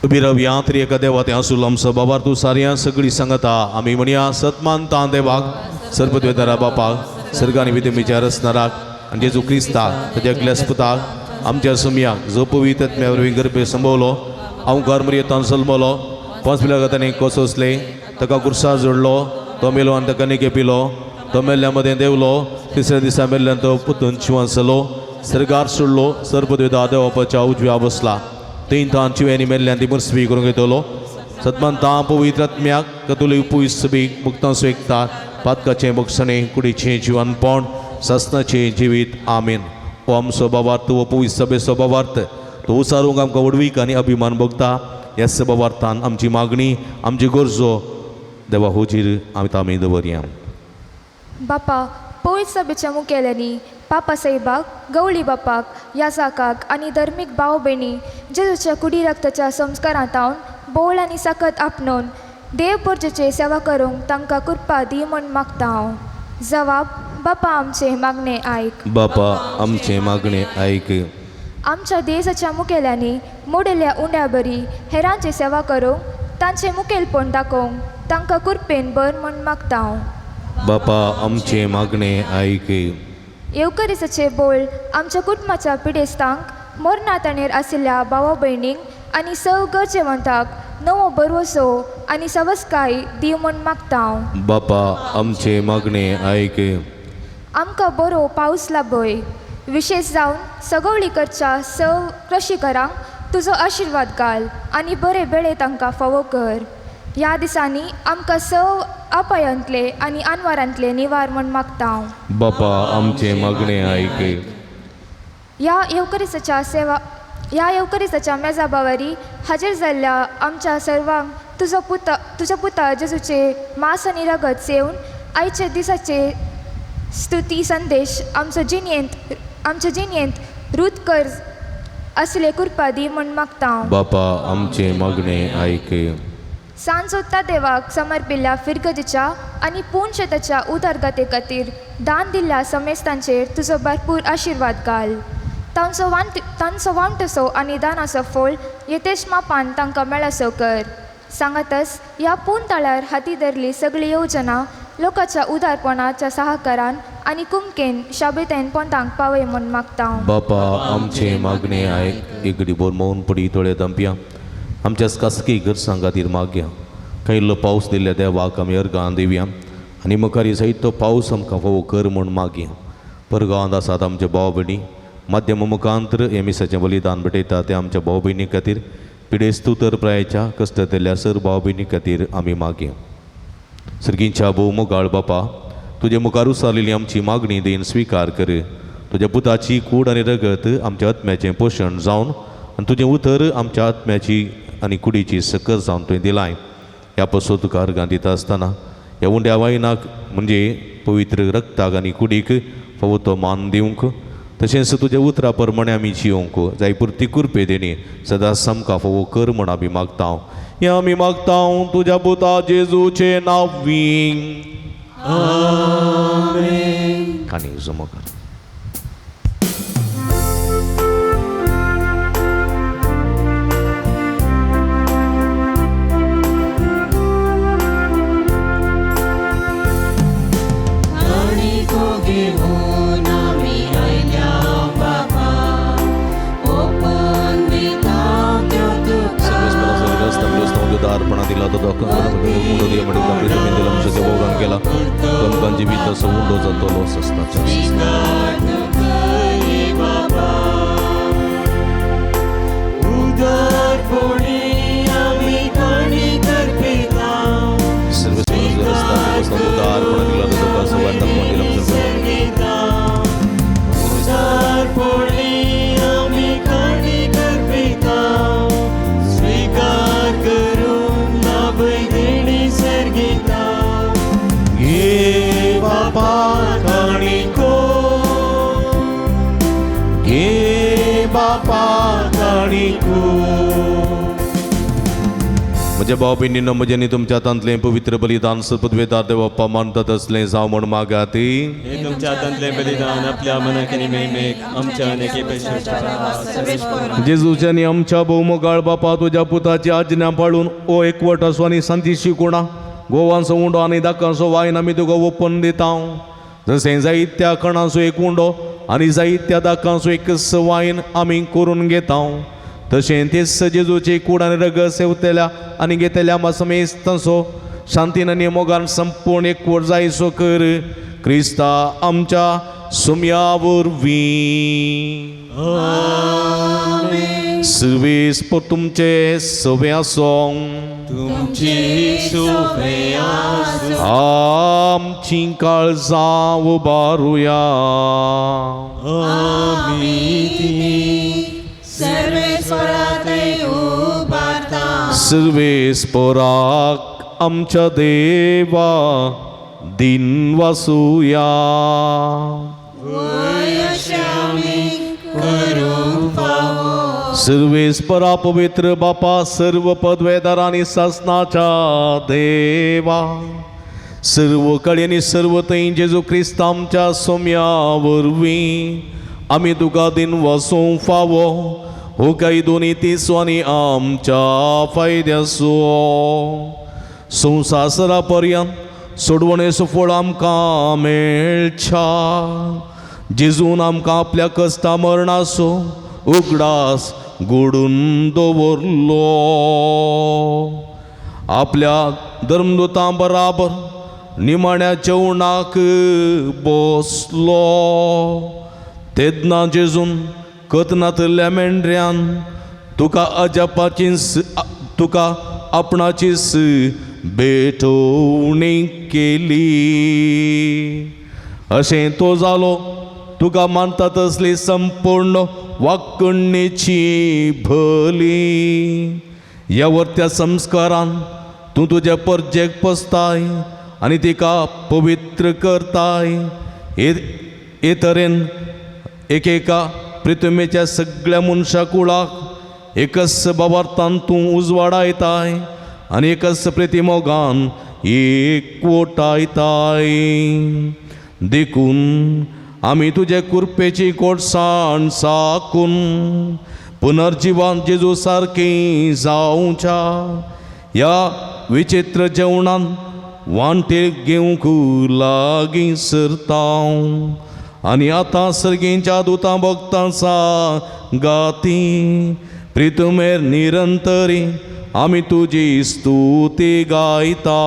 उबी रावया तरी एका देवा तें आसूल आमचो बाबार तूं सारया सगळी सांगता. आमी म्हणया सतमानता देवाक, सर्वद्वेदारा बापाक, सर्गानी विद्यमेच्या रचणाराक आनी जेजू क्रिस्ताक ताच्या एकल्याच पुताक आमच्या सुमयाक जो पवित्र आत्म्या वरवीं गर्भे संभवलो, अवकार मरियेंत जल्मलो, पांच पिलागातांनी कोसोसले, ताका कुर्सा जोडलो, तो मेलो आनी ताका निके पिलो, तो मेल्ल्या मदें देंवलो, तिसऱ्या दिसा मेल्ल्यान तो पुतून शिवान जालो, सर्गार सोडलो, सर्वद्वेदा देवापाच्या उजव्या बसला, तीन तान चिव्यांनी मेल्ल्यान ती मर्सवी करूंक येतलो. सतमानता पवित्र आत्म्याक कतुली पवित्र सभेक मुक्तांसो एकता पातकाचें बक्षणें कुडीचें जिवनपण सासनाचें जिवीत. आमेन. हो आमचो बाबार्थ, हो पवित्र सभेचो बाबार्थ, तो उसारूंक आमकां व्हडवीक आनी अभिमान भोगता. ह्या सभावार्थान आमची मागणी, आमची गरजो देवा हुजीर आमी दवरया. बापा, पवित्र सभेच्या मुखेल्यांनी पापा साहेबाक, गवळी बापाक, याजाकाक आनी धर्मीक भाव भयणी जेजूच्या कुडी रक्ताच्या संस्कारांत बोळ आनी सकत आपणोवन देव परजेचे सेवा करूंक तांकां कृपा दी म्हूण मागता हांव. जवाब, बापा आमचें मागणें आयक. बापा आमचें मागणें आयक. आमच्या देशाच्या मुखेल्यांनी मोडिल्ल्या उंड्या बरी हेरांची सेवा करूंक तांचें मुखेलपण दाखोवंक तांकां कृपेन भर म्हूण मागता हांव. बापा आमचें मागणें आयक. येवकरीसाचे बोळ आमच्या कुटुंबाच्या पिडेस्तांक, मोरनाताणेर आशिल्ल्या भावा भयणींक आनी सव गरजेवंताक नवो भरवसो आनी सवस्काय दी म्हूण मागता हांव. बापा आमचें मागणें आयक. आमकां बरो पावस लाभय, विशेश जावन सगवळी करच्या सव कृशीकरांक तुजो आशिर्वाद घाल आनी बरे बेळे तांकां फावो कर. ह्या दिसांनी आमकां सव अपायांतले आनी आनवारांतले निवार म्हूण मागता हांव. बापा आमचें मागणें आयक. ह्या येवकरीसाच्या सेवा ह्या येवकरीसाच्या मेजा बावारी हाजीर जाल्ल्या आमच्या सर्वांक तुजो पुता तुज्या पुता जेजूचे मांस आनी रगत सेवन आयच्या दिसाचे स्तुती संदेश आमचो जिणेंत आमच्या जिणेंत रूत कर असले कृपा दी म्हूण मागता हांव. बापा आमचें मागणें आयक. सांजोत्ता देवाक समर्पिल्ल्या फिरगजेच्या आनी पूर्ण शेताच्या उदरगते खातीर दान दिल्ल्या समेस्तांचेर तुजो भरपूर आशिर्वाद घाल. तांचो वांट तांचो वांटसो आनी दानाचो फळ येतेश मापान तांकां मेळसो कर. सांगातच ह्या पूर्ण ताळार हाती धरली सगळी योजना लोकांच्या उदारपणाच्या सहकारान आनी कुमकेन शाबेतेन पोंतांक पावय म्हूण मागता हांव. बापा आमचें मागणें आयक. एक घडी भर मौन पडी थोडे दमप्या आमच्या खासगी गरजां खातीर मागया. कांय इल्लो पावस दिल्ल्या देवाक आमी अर्गां दिवया आनी मुखार जायत तो पावस आमकां फावो कर म्हूण मागया. परगांवांत आसात आमचे भाव भयणी माध्यम मुखांतर हे मिसाचें बलिदान भेटयता तें आमच्या भाव भयणी खातीर पिडेस्तू तर प्रायच्या कश्टतल्या सर भाव भयणी खातीर आमी मागया. सर्गींच्या भोव मोगाळ बापा तुजे मुखार उसारलेली आमची मागणी देन स्विकार कर. तुज्या पुताची कूड आनी रगत आमच्या आत्म्याचें पोशण जावन आनी तुजें उतर आमच्या आत्म्याची आनी कुडीची सकर जावन तुवें दिलाय. ह्या पसो तुका अर्गां दिता आसतना ह्या उंड्या वायनाक म्हणजे पवित्र रक्ताक आनी कुडीक फावो तो मान दिवंक तशेंच तुज्या उतरा प्रमाणे आमी जियोंक जाय पुरती कुरपे देणी सदांच आमकां फावो कर म्हूण आमी मागता. हें आमी मागता तुज्या पुता जेजूचे नांवी. आनी जमो कर. उदारपणा दिला तो उंडो दिया म्हणजे भोगान केला तुमकां जिवीत असो उंडो जातलो सस्ताच्या. उदारपणा दिला तो म्हज्या भाव भयणींनो म्हजें आनी तुमच्या हातांतलें पवित्र बलिदान पदवेदार देव बाप्पा मानतात असलें जावं म्हूण मागात. हे तुमच्या हातांतलें बलिदान आपल्या मनाक आनी महिमेक आमच्या आनी जेजूच्या आनी आमच्या भोवमोगाळ बापा तुज्या पुताची आज्ञा पाळून ओ एकवट आसो आनी शांती शिकोणा गोवांचो उंडो आनी दाकांचो वायन आमी तुका ओपन दिता. जशें जायत्या कणांचो एक उंडो आनी जायत्या दाकांचो एक वायन आमी करून घेता तशें तेच जेजूची कूड आनी रगत सेवतल्या आनी घेतल्या समेस्तांचो शांतीन आनी मोगान संपूर्ण एकवट जायसो कर क्रिस्ता आमच्या सुम्या वरवीं. सुवेस तुमचे सवे आसों तुमची सुवे आसूं. आमची काळजां उबारुया. आमी ती सर्वेस्पराक आमच्या देवा दिन वासुया. सर्वेस्परा पवित्र बापा सर्व पदवेदार आनी सासनाच्या देवा सर्व कडेन सर्व थंय जेजू क्रिस्त आमच्या सोम्या वरवीं आमी तुका दिन वसूंक फावो हो काय दोनी तिसो आनी आमच्या फायद्याचो संवसारा पर्यंत सोडवणेचो फळ आमकां मेळच्या जेजून आमकां आपल्या कश्टा मरणाचो उगडास घडून दवरलो. आपल्या धर्मदुतां बराबर निमाण्या जेवणाक बसलो तेन्ना जेजून कथनांतल्या मेंढऱ्यान तुका अजापाची तुका आपणाचीच भेटवणी केली. अशें तो जालो तुका मानता तसली संपूर्ण वाकणीची भली. ह्या वर्त्या संस्कारान तूं तुज्या परजेक पसताय आनी तिका पवित्र करताय. हे तरेन एकेका पृथ्वीच्या सगळ्या मनशा कुळाक एकच बाबार्थान तूं उजवाडायताय आनी एकच प्रतिमोगान एकवटायताय. देखून आमी तुजे कुरपेची कोटसाण साकून पुनर्जिवान जेजू सारकी जावच्या ह्या विचित्र जेवणान वांटे घेवंक लागीं सरता. आनी आतां सर्गींच्या दुतां भक्तांचा गाती प्रितुमेर निरंतरी आमी तुजी स्तुती गायता.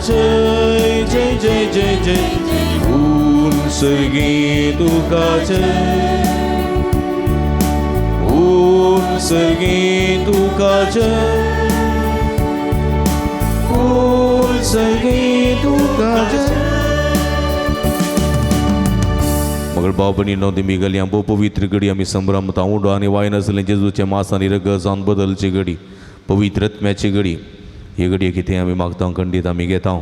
जय जय जय जय जय ऊन सर्गी तुका जय, ऊन सर्गी तुका जय, ऊन सर्गी तुका जय. मगर भाव भयणींनो, दिमी गेली भोव पवित्र घडी आमी संभ्रमता उंडो आनी वायन आसलें जेजूचें मास आनी रगत जावन बदलची घडी, पवित्र आत्म्याची घडी. हे घडये कितें आमी मागता खंडीत आमी घेता.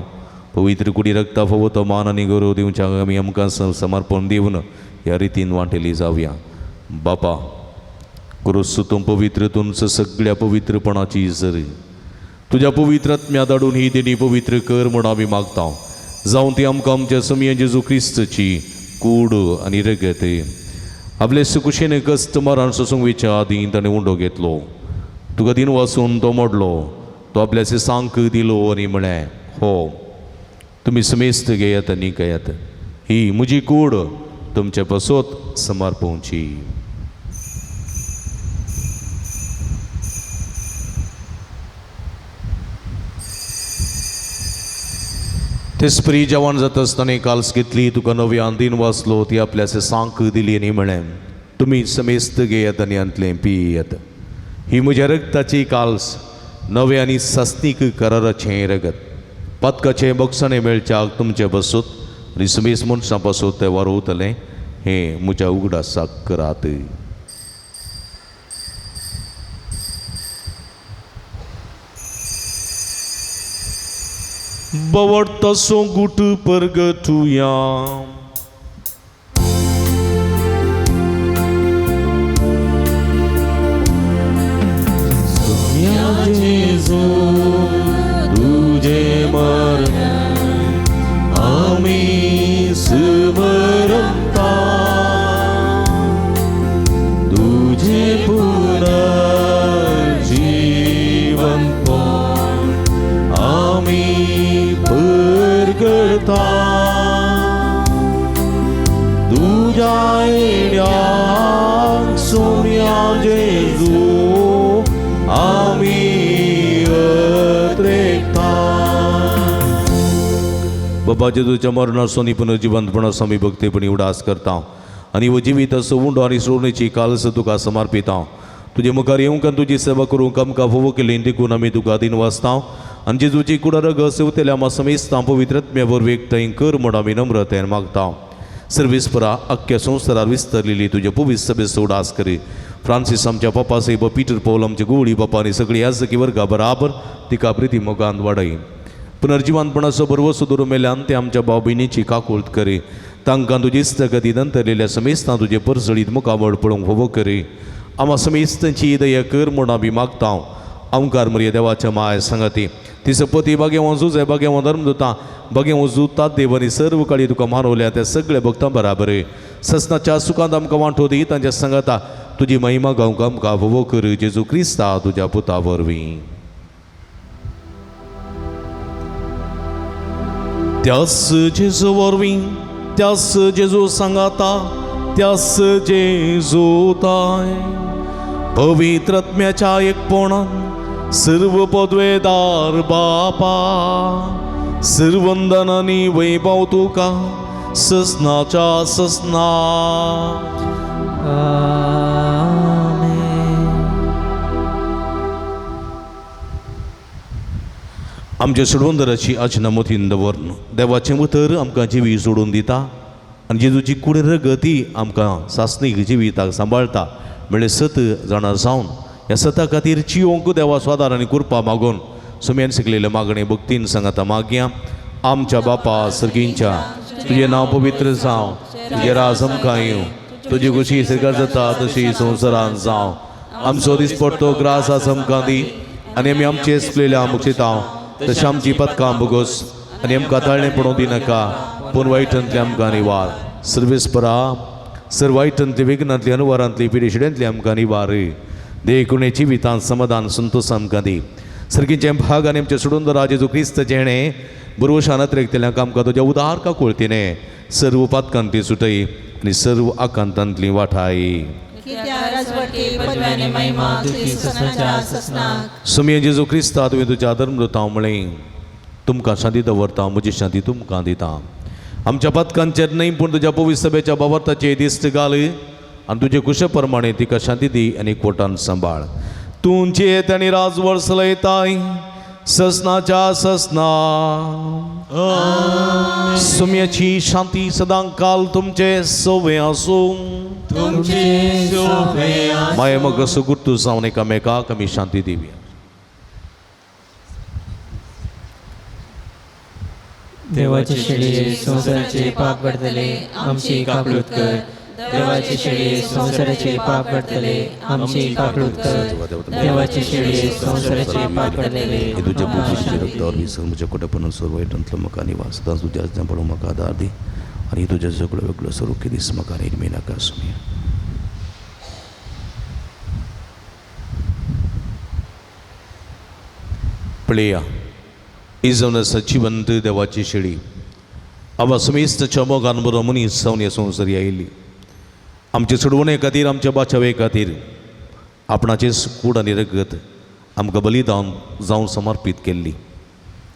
पवित्र कुडी रक्ता फावो तो मान आनी गौरव दिवच्या आमी आमकां समर्पण दिवन ह्या रितीन वांटेली जावया. बापा, क्रोस तूं पवित्र तुमचं सगळ्या पवित्रपणाची जरी तुज्या पवित्र आत्म्या धाडून ही देणी पवित्र कर म्हूण आमी मागता. जावं ती आमकां आमच्या समिया जेजू क्रिस्तची कूड आनी रगत. आपले सुकुशेन कस्त मरण सोसूंक वयच्या आदीं ताणें उंडो घेतलो, तुका दिन वासून तो मोडलो, तो आपल्याचे सांक दिलो आनी म्हळें, हो तुमी समेस्त घेयात आनी घेयात, ही म्हजी कूड तुमचे पसत समर्पवची. तेसपरी जेवण जाता आसतना काल्स घेतली, तुका नव्यान दिन वाचलो, ती आपल्याचे सांक दिली आनी म्हळें, तुमी समेस्त घेयात आनी हांतलें पियात, ही म्हज्या रक्ताची काल्स, नवे आनी सासनीक कराराचें रगत, पातकाचें बक्षाणें मेळच्याक तुमचे बसूत आनी समेस्त मनशां पासून तें वारोवतलें, हें म्हज्या उगडासाक करात. बवडतसो गुट परगटुया. जेजू तुझे मरण आमी स्मरता, तुझे पुनर्जीवन पण आमी परगडता, तुझ्या येण्याक सोम्या जेजू आमी. बाबा जेजूच्या मरणाचो आनी पुनर्जिवंतपणाचो आमी भक्तेपणी उडास करता आनी हो जिवीत उंडो आनी सोडणेची कालस तुका समर्पिता. तुजे मुखार येवंक आनी तुजी सेवा करूंक आमकां फावो केली देखून आमी तुका दिन वाचता आनी जेजूची कुडा रगत सेवतेल्या आमा समेस्तां पवित्र आत्म्या वरवीं एकठांय कर म्हूण आमी नम्रतेन मागता. सर्वेस्परा अख्ख्या संवसारार विस्तरलेली तुज्या पवित्र सभेचो उडास करी. फ्रांसीस आमच्या पापा साहेब, पीटर पौल आमचे गोवळी बापा आनी सगळी याजकी वर्गा बराबर तिका प्रिती मोगान वाडय. पुनर्जिवंतपणाचो भरवसो दवरून मेल्यान ते आमच्या भाव भयणीची काकूळत करी. तांकां तुजी इस्तगती नंतरलेल्या समेस्तां तुजे परजळीत मुखामळ पळोवंक फावो करी. आमा समेस्तांची दया कर म्हूण आमी मागता. आमकार मरिया देवाच्या माय सांगाती ती सपती बागेवो जुजे बागेवो धर्मदुतां बागेवो जुता देव आनी सर्व काळी तुका मानवल्या त्या सगळ्या भक्तां बराबर ससनाच्या सुखांत आमकां वांटो दी तांच्या सांगाता तुजी महिमा गावंक आमकां भोवो कर जेजू क्रिस्ता तुज्या पुता वरवीं. त्यास जेजू वरवीं त्यास जेजू सांगाता त्यास जेजू ताय पवित्र आत्म्याच्या एकपणान सर्व पदवेदार बापा सर्वंदन आनी वैभव तुका ससनाच्या ससना. आमच्या सोडवंदराची आजना मोतीन दवरून देवाचें उतर आमकां जिवी सोडून दिता आनी जेजूची कूड रगती आमकां सासणीक जिविताक सांबाळटा म्हळ्यार सत जाणा जावन ह्या सता खातीर चियोंक देवा स्वादार आनी कृपा मागून सुम्यान शिकलेले मागणे भक्तीन सांगाता मागया. आमच्या बापा सर्गींच्या तुजें नांव पवित्र जावं, तुजें राज आमकां येवं, तुजी खुशी सरकार जाता तशी संवसारान जावं. आमचो दिसपडतो ग्रास आज आमकां दी आनी आमी आमचे सुकलेल्या मुक्षितांव तशें आमची पदकां बोगोस आनी आमकां ताळणें पडोवं दिनाका पूण वायटांतली आमकां निवार. सर्वेस्परा सर वायटांतली विघ्नांतली अनुवारांतली पिडेशिड्यांतली आमकां निवार. देखून जिवितांत समाधान संतोष आमकां दी. सर्गीचें भाग आनी आमचें सोडून जेजू क्रिस्त जेणें बुरवशान अत्रेकतल्यांक आमकां तुज्या उदार काकुळतीने सर्व पातकांतली सुटय आनी सर्व आकांतांतली वाठाय. सुमये जेजू क्रिस्ता तुवें तुज्या धर्मदुतां म्हळें तुमकां शांती दवरता म्हजी शांती तुमकां दिता. आमच्या पातकांचेर न्हय पूण तुज्या पवित्र सभेच्या बाबर्ताचेर दिश्ट घाल आनी तुजे कुशे प्रमाणे तिका शांती दी आनी कोटान सांबाळ. तुमची येत आनी राजवड चलयताय ससनाच्या ससना. सुम्याची शांती सदां काल तुमचे सोवे आसूं. माये मग सुगुर्तू जावन एकामेकाक आमी शांती दिवया. देवाचे शेळये संवसाराचे पाप काडटले आमची काकळूत कर. देवाचे शेळये संवसाराचे पाप काडटले आमची काकळूत कर. देवाचे शेळये संवसाराचे पाप काडटले. तुज्या बुद्धीचे रक्तावर विसर म्हज्या कोटेपणान सर्व वायटांतलो म्हाका निवास सदांच तुज्या आज्ञा पडूं म्हाका आदार दी आनी तुज्या सगळो वेगळो स्वरूप दीस म्हाका निर्मी नाका सुमया. पळया ही जावन आसा जिवंत देवाची शेळी आवा समेस्तच्या मोगान बरो मनीस जावन ह्या संवसारी आयिल्ली आमचे सोडवणे खातीर आमच्या बाचावे खातीर आपणाचें कूड आनी रगत आमकां बलिदान जावन समर्पीत केल्ली.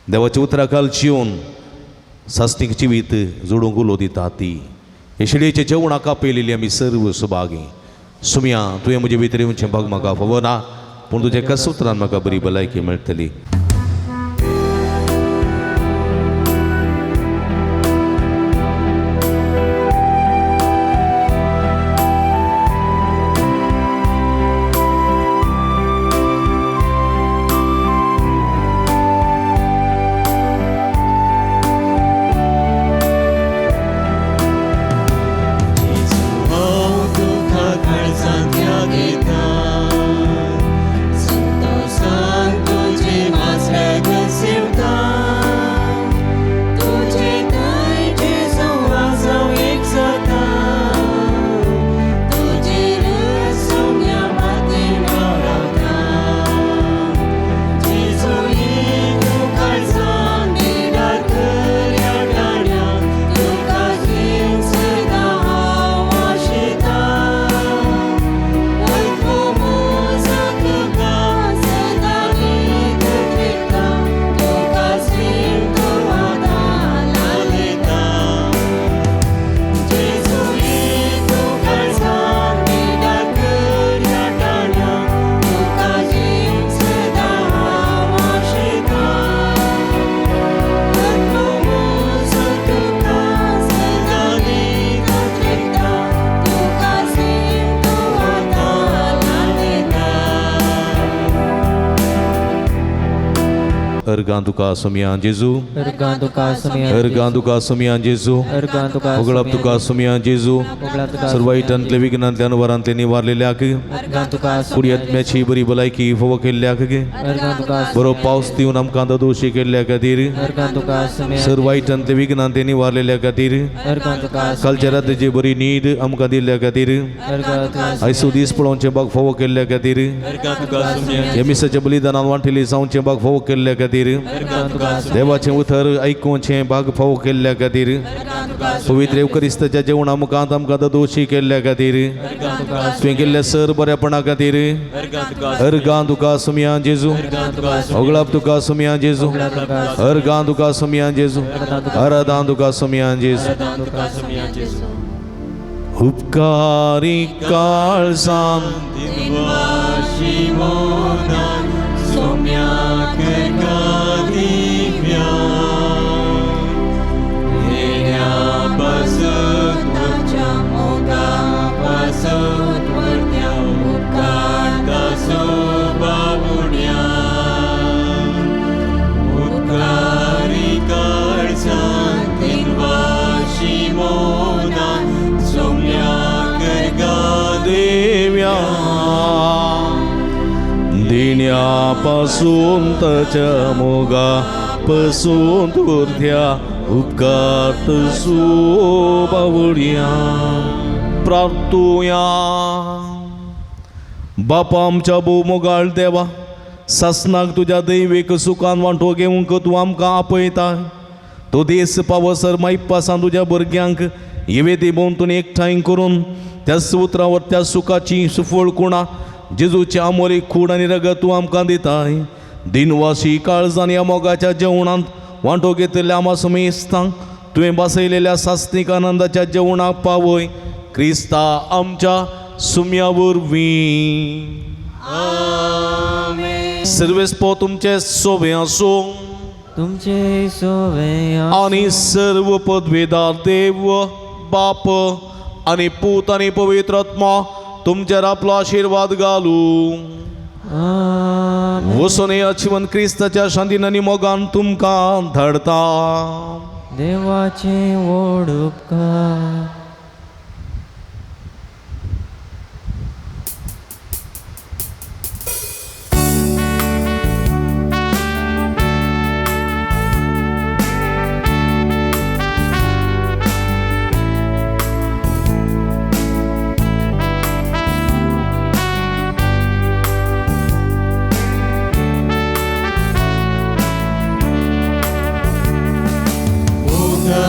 देवाच्या उतराखाल जिवन सासणीक जिवीत जोडूंक उलो दिता ती हे शेळयेच्या जेवणाक आपयलेली आमी सर्व सुभागी. सुमया तुवें म्हजे भितर येवचें भाग म्हाका फावो ना पूण तुज्या एकाच उतरान म्हाका बरी भलायकी मेळटली. संतोषान तुझे अर्गां तुका सोमया जेजू, अर्गां तुका सोमया, अर्गां तुका सोमया जेजू, अर्गां तुका होगळप तुका सोमया जेजू, सर्व वायटांतले विघ्नांतले अनवरांतले निवारलेल्याक, अर्गां तुका कुडी आत्म्याची बरी भलायकी फावो केल्ल्याक, अर्गां तुका बरो पावस दिवन आमकां दोशी केल्ल्या खातीर, अर्गां तुका सोमया, सर्व वायटांतले विघ्नांतले निवारलेल्या खातीर, अर्गां तुका कालच्या रातीची बरी न्हीद आमकां दिल्ल्या खातीर, अर्गां तुका आयसो दीस पळोवचें बाग फावो केल्ल्या खातीर, अर्गां तुका सोमया, ह्या मिसाच्या बलिदानान वांटेली जावचें बाग फावो केल्ल्या खातीर, अर्गां तुका देवाचें उतर आयकुचें भाग फावो केल्ल्या खातीर, पवित्र येवकरिस्ताच्या जेवणा मुखांत आमकां दोशी केल्ल्या खातीर, तुवें केल्ल्या सर बऱ्यापणा खातीर, अर्गां तुका सोमया जेजू, होगळप तुका सोमया जेजू, अर्गां तुका सोमया जेजू, आराधां तुका सोमया जेजू. उपकारी काळजान सोम्याक दिव्या येण्या पासत म्हज्या मोगा पासत वर्त्या उपकारता सोबावुण्या उपकारी काळजान दिनवाशी मोना सोम्याक देव्या दिण्या पासून ताच्या मोगा पसून उरत्या उपकार सोबावुड्या. प्रार्थुया. बापा आमच्या भोव मोगाळ देवा, सासनाक तुज्या दैवीक सुखान वांटो घेवंक तूं आमकां आपयता. तो देस पावसर मायपासान तुज्या भुरग्यांक येवेदी भोंवतून एकठांय करून त्याच उतरावर त्या सुखाची सुफळ कुणा जेजूची आमोरी खूड आनी रगत तूं आमकां दिताय. दिनवासी काळजान ह्या मोगाच्या जेवणांत वांटो घेतिल्ल्या आमा समेस्तांक तुवें बसयलेल्या सासनीक आनंदाच्या जेवणाक पावय, क्रिस्ता आमच्या सुम्या वरवीं. सर्वेस्पो तुमचे सोबे आसूं, तुमचे सोवे आनी सर्व पदवेदार देव बाप आनी पूत आनी पवित्र आत्मा तुमचेर आपलो आशिर्वाद घालूं. वचून अचिवन क्रिस्ताच्या शांतीन आनी मोगान तुमकां धाडता. देवाचे व्हड उपकार.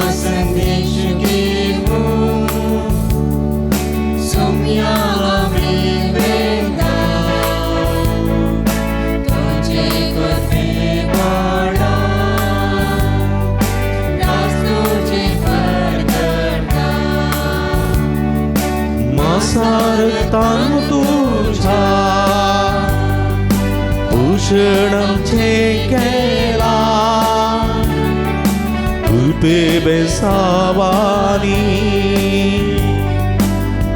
संदेश घेऊन सोम्या वेदा तुझे कृपे वाडा दास तुझे परगटा मासारतान तुझ्या भूषणाचे केला कृपे बेसावानी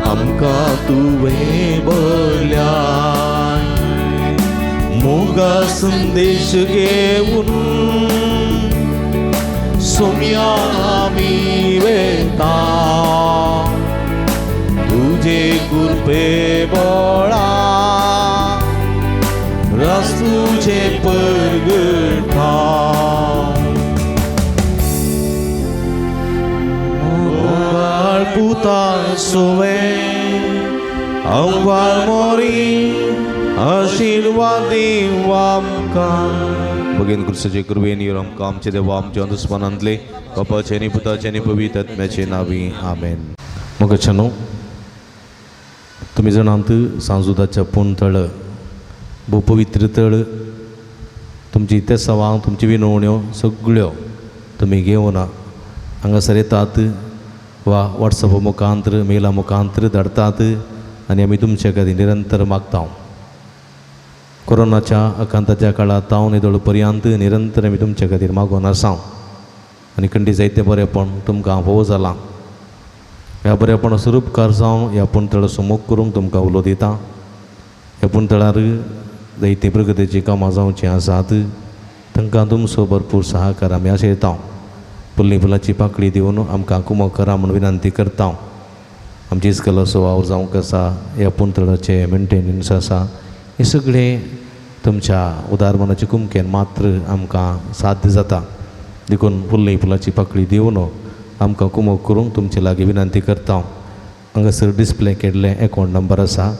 आमकां तुवें बरल्याय. मोगा संदेश घेवन सोम्या आमी वेता तुझे कृपे बळा रस तुझे परगटा. पुता सोवे अंवार मोरी आशीर्वाद दिवं आमकां. बगेन क्रिस्ताचे कृपेन यो आमकां आमचे देवा आमच्या दुस्मानांतले बापाचे आनी पुताचे आनी पवित्र आत्म्याचे नांवी आमेन. मोगाच्यानो, तुमी जाणात सांजुदाच्या पूण तळ भोव पवित्र तळ, तुमची तेसावां तुमची विनवण्यो सगळ्यो तुमी घेवन हांगासर येतात वा वॉट्सॅप मुखांतर मेला मुखांतर धाडतात आनी आमी तुमचे खातीर निरंतर मागता. कोरोनाच्या आकांताच्या काळांत हांव निदळ पर्यंत निरंतर आमी तुमचे खातीर मागून आसा आनी खंडी जायतें बरेंपण तुमकां फावो जालां. ह्या बरेंपणा स्वरूपकार जावन ह्या पुणतळ सुमूख करूंक तुमकां उलो दिता. ह्या पुणतळार जायतीं प्रगतीचीं कामां जावचीं आसात. तांकां तुमचो भरपूर सहकार आमी आशयता. फुल्ली फुलाची पाकळी दिवन आमकां कुमक करा म्हूण विनंती करता. आमची इस्कलाचो वावर जावंक आसा, ह्या पुंतळाचें मेंटेनन्स आसा, हें सगळें तुमच्या उदार मनाचे कुमकेन मात्र आमकां साध्य जाता. देखून फुल्ली फुलाची पाकळी दिवन आमकां कुमक करूंक तुमचे लागीं विनंती करता. हांगासर डिस्प्ले केल्लें एकावंट नंबर आसा,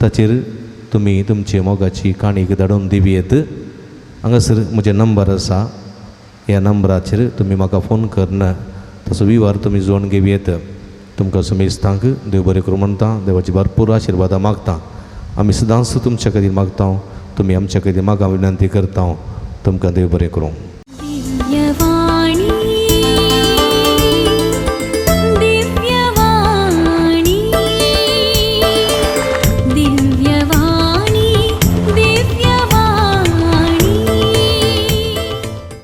ताचेर तुमी तुमचे मोगाची काणीक धाडून दिवयेत. हांगासर म्हजें नंबर आसा, ह्या नंबराचेर तुमी म्हाका फोन करून तसो विवार तुमी जोडून घेवयेत. तुमकां सुमेस्तांक देव बरें करूं म्हणटा, देवाची भरपूर आशिर्वादां मागता. आमी सदांच तुमच्या खातीर मागता, तुमी आमच्या खातीर मागा विनंती करता. तुमकां देव बरें करूं.